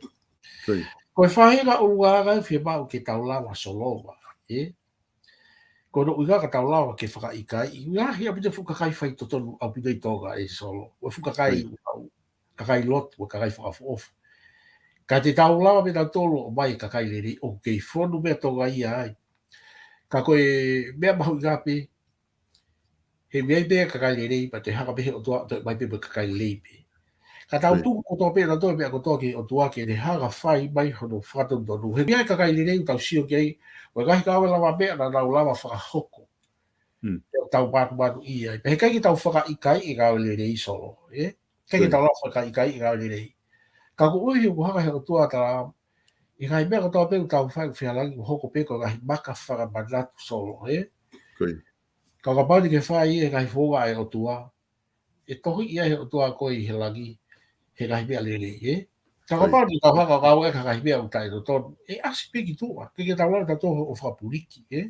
Ko e faʻahinga ʻulungaanga ia ʻoku fiemaʻu ke tau lava ʻo solova, ē? Ko hono ʻuhinga ka tau lava ke fakaʻikaiʻi. Lahi ʻaupito e fuʻu kakai faitotonu ʻaupito ʻi Tonga ē Solo. Ko e fuʻu kakai, kakai lotu, ko e kakai fakaʻofoʻofa. Ka te tau lava pē tautolu ʻo ʻomai e kakai lelei ʻoku kei fonu pē ʻa Tonga ia ai. Ka ko e meʻa mahuʻinga pē, He ʻoku ʻi ai pē kakai lelei, pea te hanga pē he ʻOtua ʻo toe ʻomai pē mo e kakai lelei pē. Ka tau Right. tuku kotoa pē ʻa e meʻa kotoa ki he ʻOtua ke ne hanga fai mai hono fakatonutonu. He ʻoku ʻi ai kakai lelei ʻoku tau sio ki ai, ʻoku ʻi ai kakai ʻoku lava meʻa naʻa nau lava fakahoko. Hmm. ʻOku tau mātuʻaki ʻi ai. Pea heʻikai ke tau fakaʻikaiʻi e ngāue lelei, Solo, ē? ʻIkai ke Right. tau lava fakaʻikaiʻi e ngāue lelei. Ka koeʻuhi ʻoku hanga he ʻOtua ʻo tala, ʻi he ngaahi meʻa kotoa pē ʻoku tau fai ʻoku fehālaaki ʻoku hoko pē ko e ngaahi maka fakamanatu, Solo, ē? Right. Ka ʻo kapau te ke fai e ngaahi founga ʻa e ʻOtua, ʻe tohiʻi ʻe he ʻOtua koe ʻi he langi he ngaahi meʻa lelei, ē? Ka Right. kapau te ke tau hanga ʻo ngāueʻaki ha ngaahi meʻa ʻoku taʻetotonu, ʻe ʻasi pē ki tuʻa, ʻikai ke tau lava tautolu ʻo fakapuliki, ē?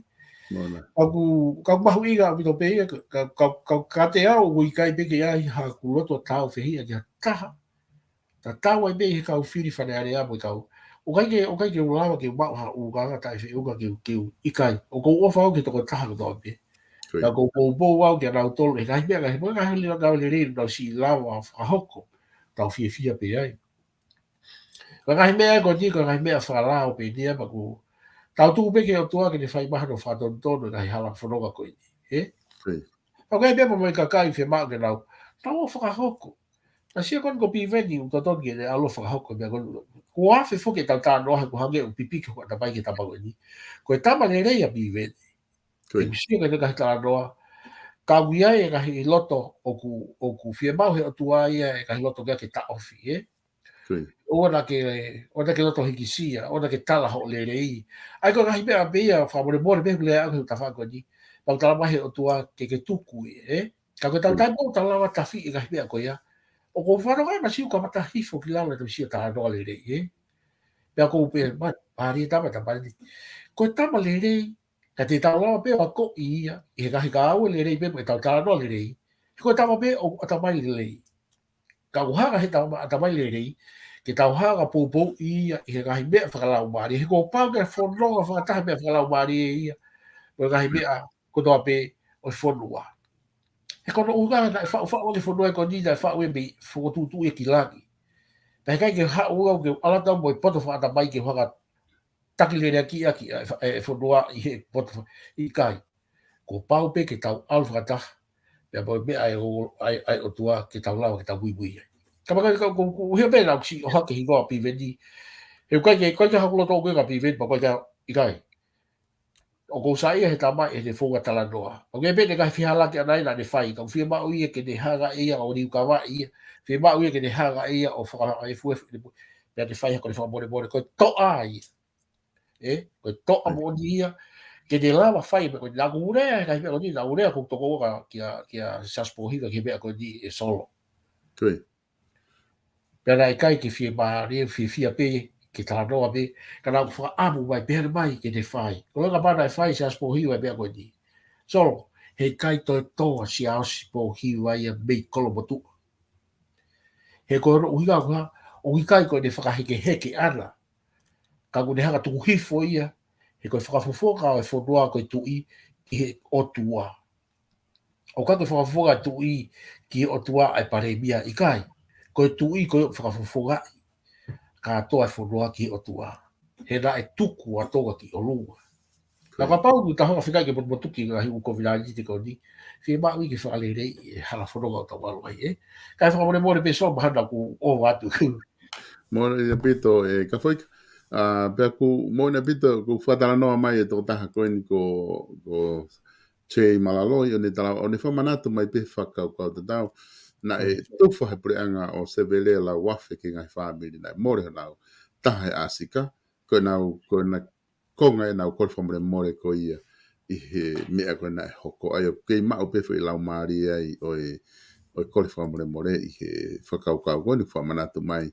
Mona. Ka ʻoku, ka ʻoku mahuʻinga ʻaupito pē ia, ka, ka, ka, ka te au ʻoku ʻikai pē ke ʻi ai haʻaku loto tāufehiʻa ki ha taha. Tatau ai pē ʻi he kau fili Fale Alea mo e kau. ʻOku ʻikai ke, ʻoku ʻikai ke u lava ke u maʻu ha ʻulungaanga taʻefeʻunga ke u, ke u ʻikai. ʻOku ou ʻofa au ki he tokotaha kotoa pē. Right. Ka ʻoku ou poupou au kia nautolu, ʻi he ngaahi meʻa, ngaahi meʻa, ngaahi meʻa lelei, nau siʻi lava fakahoko. Tau fiefia pē ai. Ko e ngaahi meʻa ko eni, ko e ngaahi meʻa fakalao pē eni ia, pea ʻoku tau tuku pē ki he ʻOtua ke ne fai mai hono fakatonutonu e ngaahi hala fononga ko eni, ē? Right. ʻOku ʻi ai pē mo e kakai fiemaʻu ke nau, tau ō fakahoko. Naʻe sio ko eni ko Piveni ʻoku totonu ke ne ʻalu ʻo fakahoko e meʻa ko eni. Kuo afe foki ʻetau talanoa he ʻoku hangē ʻoku pipiki hoku ʻatamai ki he tama ko eni. Ko e tama lelei ʻa Piveni. Right. ʻOku sio ki he ngaahi talanoa. Ka ʻoku ʻi ai e ngaahi loto ʻoku, ʻoku fiemaʻu he ʻOtua ia e ngaahi loto ke, ke taʻofi, ē? Right. ʻOua naʻa ke, ʻoua naʻa ke loto hikisia, ʻoua naʻa ke tala hoʻo lelei. ʻA ia ko e ngaahi meʻa pē ia, fakamolemole pē he ʻoku lea au he tafaʻaki ko eni. Pea ʻoku tala mai he ʻOtua ke ke tuku ia, ē? Ka ko e tau Right. taimi ʻoku tau lava tafi e ngaahi meʻa ko ia. ʻOku ou fanongo ai masiu ka mata hifo ki lalo e tau sio talanoa lelei, ē? Pea ʻoku ou pehē mai, pāri e tama, tama lelei. Ko e tama lelei, ka te tau lava pē ʻo akoʻi ia, ʻi he ngaahi ngāue lelei pē mo e tau talanoa lelei. He ko e tama pē ʻoku ʻatamai lelei. Ka ʻoku hanga he tama ʻatamai lelei, ke tau hanga poupouʻi ia ʻi he ngaahi meʻa fakalaumālie. He kuo pau ke fononga fakataha meʻa fakalaumālie ia. Mo e ngaahi meʻa kotoa pē ʻo e fonua. He ko hono ʻuhinga naʻe faʻufaʻu ʻaki e fonua ko eni naʻe faʻu ia mei fokotuʻutuʻu ia ki langi. Pea heʻikai ke haʻu au ke ʻalu atu au mo e poto fakaʻatamai ke u hanga taki leleakiʻaki ʻa e fa-, e fonua ʻi he poto fa-, ʻikai. Kuo pau pē ke tau ʻalu fakataha. Pea mo e meʻa ʻa e ʻo-, ʻa e, ʻa e ʻOtua ke tau lava ke tau muimui ai. Ka ʻoku ʻikai ke, ko, ko, ko, he meʻa naʻa ku siʻi ʻohake hingoa Piveni. He ʻoku ʻikai ke, ʻikai ke haʻaku loto ʻoku ʻikai Piveni, pea ʻoku ʻikai, ʻikai. ʻOku ou saiʻia he tama ʻi he founga talanoa. ʻOku ʻi ai pē ʻene ngaahi fehālaaki ʻaʻana ia naʻa ne fai, ka ʻoku fiemaʻu ia ke ne hanga ʻe ia ʻo liukavaʻi ia. Fiemaʻu ia ke ne hanga ʻe ia ʻo fakaefuefu. Pea te fai ha ko e fakamolemole, ko e toʻa ia. Ē, ko e toʻa Right. moʻoni ia, ke ne lava fai, pea ko e naʻa ku lea, he ngaahi meʻa ko eni, naʻa ku lea ko e tokoua kia, kia Siaosi Pōhiva ki he meʻa ko eni ē Solo. Right. Pea naʻe ʻikai ke fiemālie, fiefia pē, ke talanoa pē, ka naʻa ku fakaʻamu mai, pehē mai ke ne fai. Ko e kapau naʻe fai Siaosi Pōhiva e meʻa ko eni. Solo, heʻikai toe tō ʻa Siaosi Pōhiva ia mei Kolomotuʻa. He ko hono ʻuhinga ko e hā, ʻoku ʻikai ko ʻene fakahekeheke ʻaʻana. Ka ʻoku ne hanga tuku hifo ia, he ko e fakafofonga ʻo e fonua ko e tuʻi ki he ʻOtua. ʻOku ʻikai ko e fakafofonga e tuʻi ki he ʻOtua ʻa e palēmia, ʻikai. Ko e tuʻi ko e fakafofongaʻi kātoa e fonua ki he ʻOtua. He naʻe tuku ʻa Tonga ki ʻolunga. Naʻa Right. kapau ʻoku tau hanga fekauʻaki ke motumotuki e ngaahi ʻū kovinānite ko eni, fiemaʻu ia ke fakaleleiʻi e hala fononga ʻoku tau ʻalu ai, ē. Kae fakamolemole pē Solo mahalo naʻa ku ʻova atu. Moʻoni ʻaupito, ē, Kafoika. ʻA, pea ʻoku moʻoni ʻaupito, ʻoku fakatalanoa mai e tokotaha ko eni ko, ko Jay Malaloi, ʻo ne tala, ʻo ne fakamanatu mai pē fakakaukau tatau. Naʻe Mm. tufa he puleʻanga ʻo Sevele lau afe ki he ngaahi fāmili naʻe mole honau taha he ʻāsika. Ko ʻenau, ko ʻena konga ʻenau kole fakamolemole ko ia ʻi he meʻa ko ē naʻe hoko ai, ʻoku kei maʻu pē foʻi laumālie ai ʻo e, ʻo e kole fakamolemole ʻi he fakakaukau ko eni fakamanatu mai,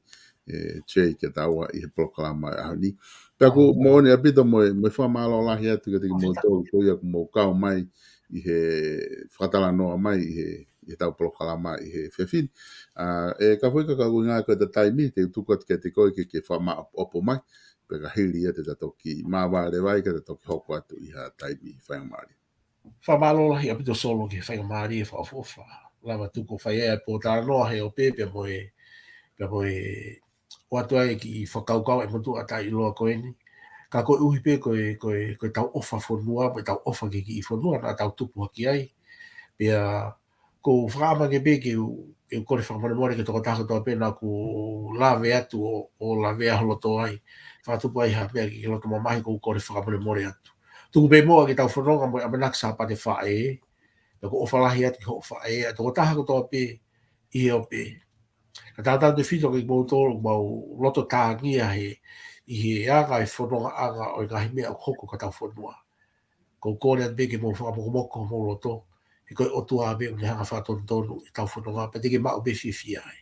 ē, Jay kiate au ʻi he polokalama ʻaho ni. Pea ʻoku Ah. moʻoni ʻaupito mo e, mo e fakamālō lahi atu kiate kimoutolu ko ia ʻoku mou kau mai ʻi he fakatalanoa mai ʻi he, ʻi heʻetau polokalama ʻi he efiafi ni. ʻA, ē, Kafoika, ka ʻoku ʻuhinga ko ʻeta taimi, te u tuku atu kiate koe ke, ke fakamaʻopoʻopo mai. Pea ka hili ia te ta toki māvae leva ai ka ta toki hoko atu ʻi ha taimi faingamālie. Fakamālō lahi ʻaupito Solo ki he faingamālie fakaʻofoʻofa. Lava tuku fai ai e pōtalanoa he ope pea mo e, pea mo e ʻoatu ai e kiʻi fakakaukau ʻa e motuʻa taʻeʻiloa ko eni. Ka koeʻuhi pē ko e, ko e, ko ʻetau ʻofa fonua, mo ʻetau ʻofa ki he kiʻi fonua naʻa tau tupu hake ai. Pea ʻoku ou fakaʻamu ange pē ke u, ke u kole fakamolemole ki he tokotaha kotoa pē naʻa ku lave atu ʻo, ʻo lavea ho loto ai. Fakatupu ai ha meʻa ki he loto mamahi, ʻoku ou kole fakamolemole atu. Tuku pē muʻa ke tau fononga mo e ʻamanaki Sāpate Faʻē, pea ʻoku ou ʻofa lahi atu ki hoʻo faʻē, ʻa e tokotaha kotoa pē ʻi he ope. Ka tautautefito kimoutolu, mau loto tāngia he, ʻi he anga e fonongaʻanga ʻo e ngaahi meʻa ʻoku hoko ki hotau fonua. ʻOku ou kole atu pē ke mou fakamokomoko homou loto, he ko e ʻOtua pē ʻoku ne hanga ʻo fakatonutonu ʻetau fononga, pea te ke maʻu pē fiefia ai.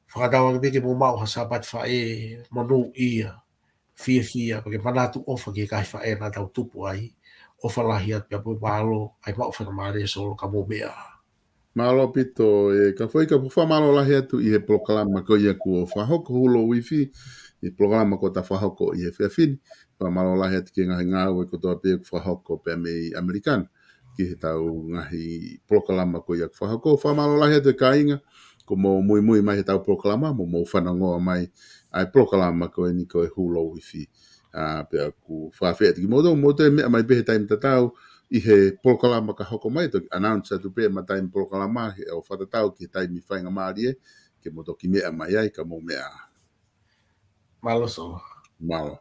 Fakatauange pē ke mou maʻu ha Sāpate Faʻē monūʻia, fiefia, pea ke manatu ʻofa ki he ngaahi faʻē naʻa tau tupu ai, ʻofa lahi atu pea pē mālō, ʻai maʻu faingamālie Solo, ka mou meʻa ā. Mālō ʻaupito, ē, Kafoi, ka fakamālō lahi atu ʻi he polokalama ko ia kuo fakahoko, Hulo Uifi, ʻi he polokalama kuo ta fakahoko ʻi he efiafi ni. Fakamālō lahi atu ki he ngaahi ngāue kotoa pē kuo fakahoko pea mei ʻAmelika ni ki heʻetau ngaahi polokalama ko ia kuo fakahoko. Fakamālō lahi atu e kāinga, kuo mou muimui mai heʻetau polokalama, mo mou fanongoa mai ʻa e polokalama ko eni ko e Hulo Uifi. ʻA, pea ʻoku fakafeʻao atu kimoutolu, mou toe meʻa mai pē he taimi tatau ʻi he polokalama ka hoko mai, toki announce atu pē ʻema taimi polokalama, he ʻo fakatatau ki he taimi faingamālie, ke mou toki meʻa mai ai, ka mou meʻa ā. Mālō Solo. Mālō.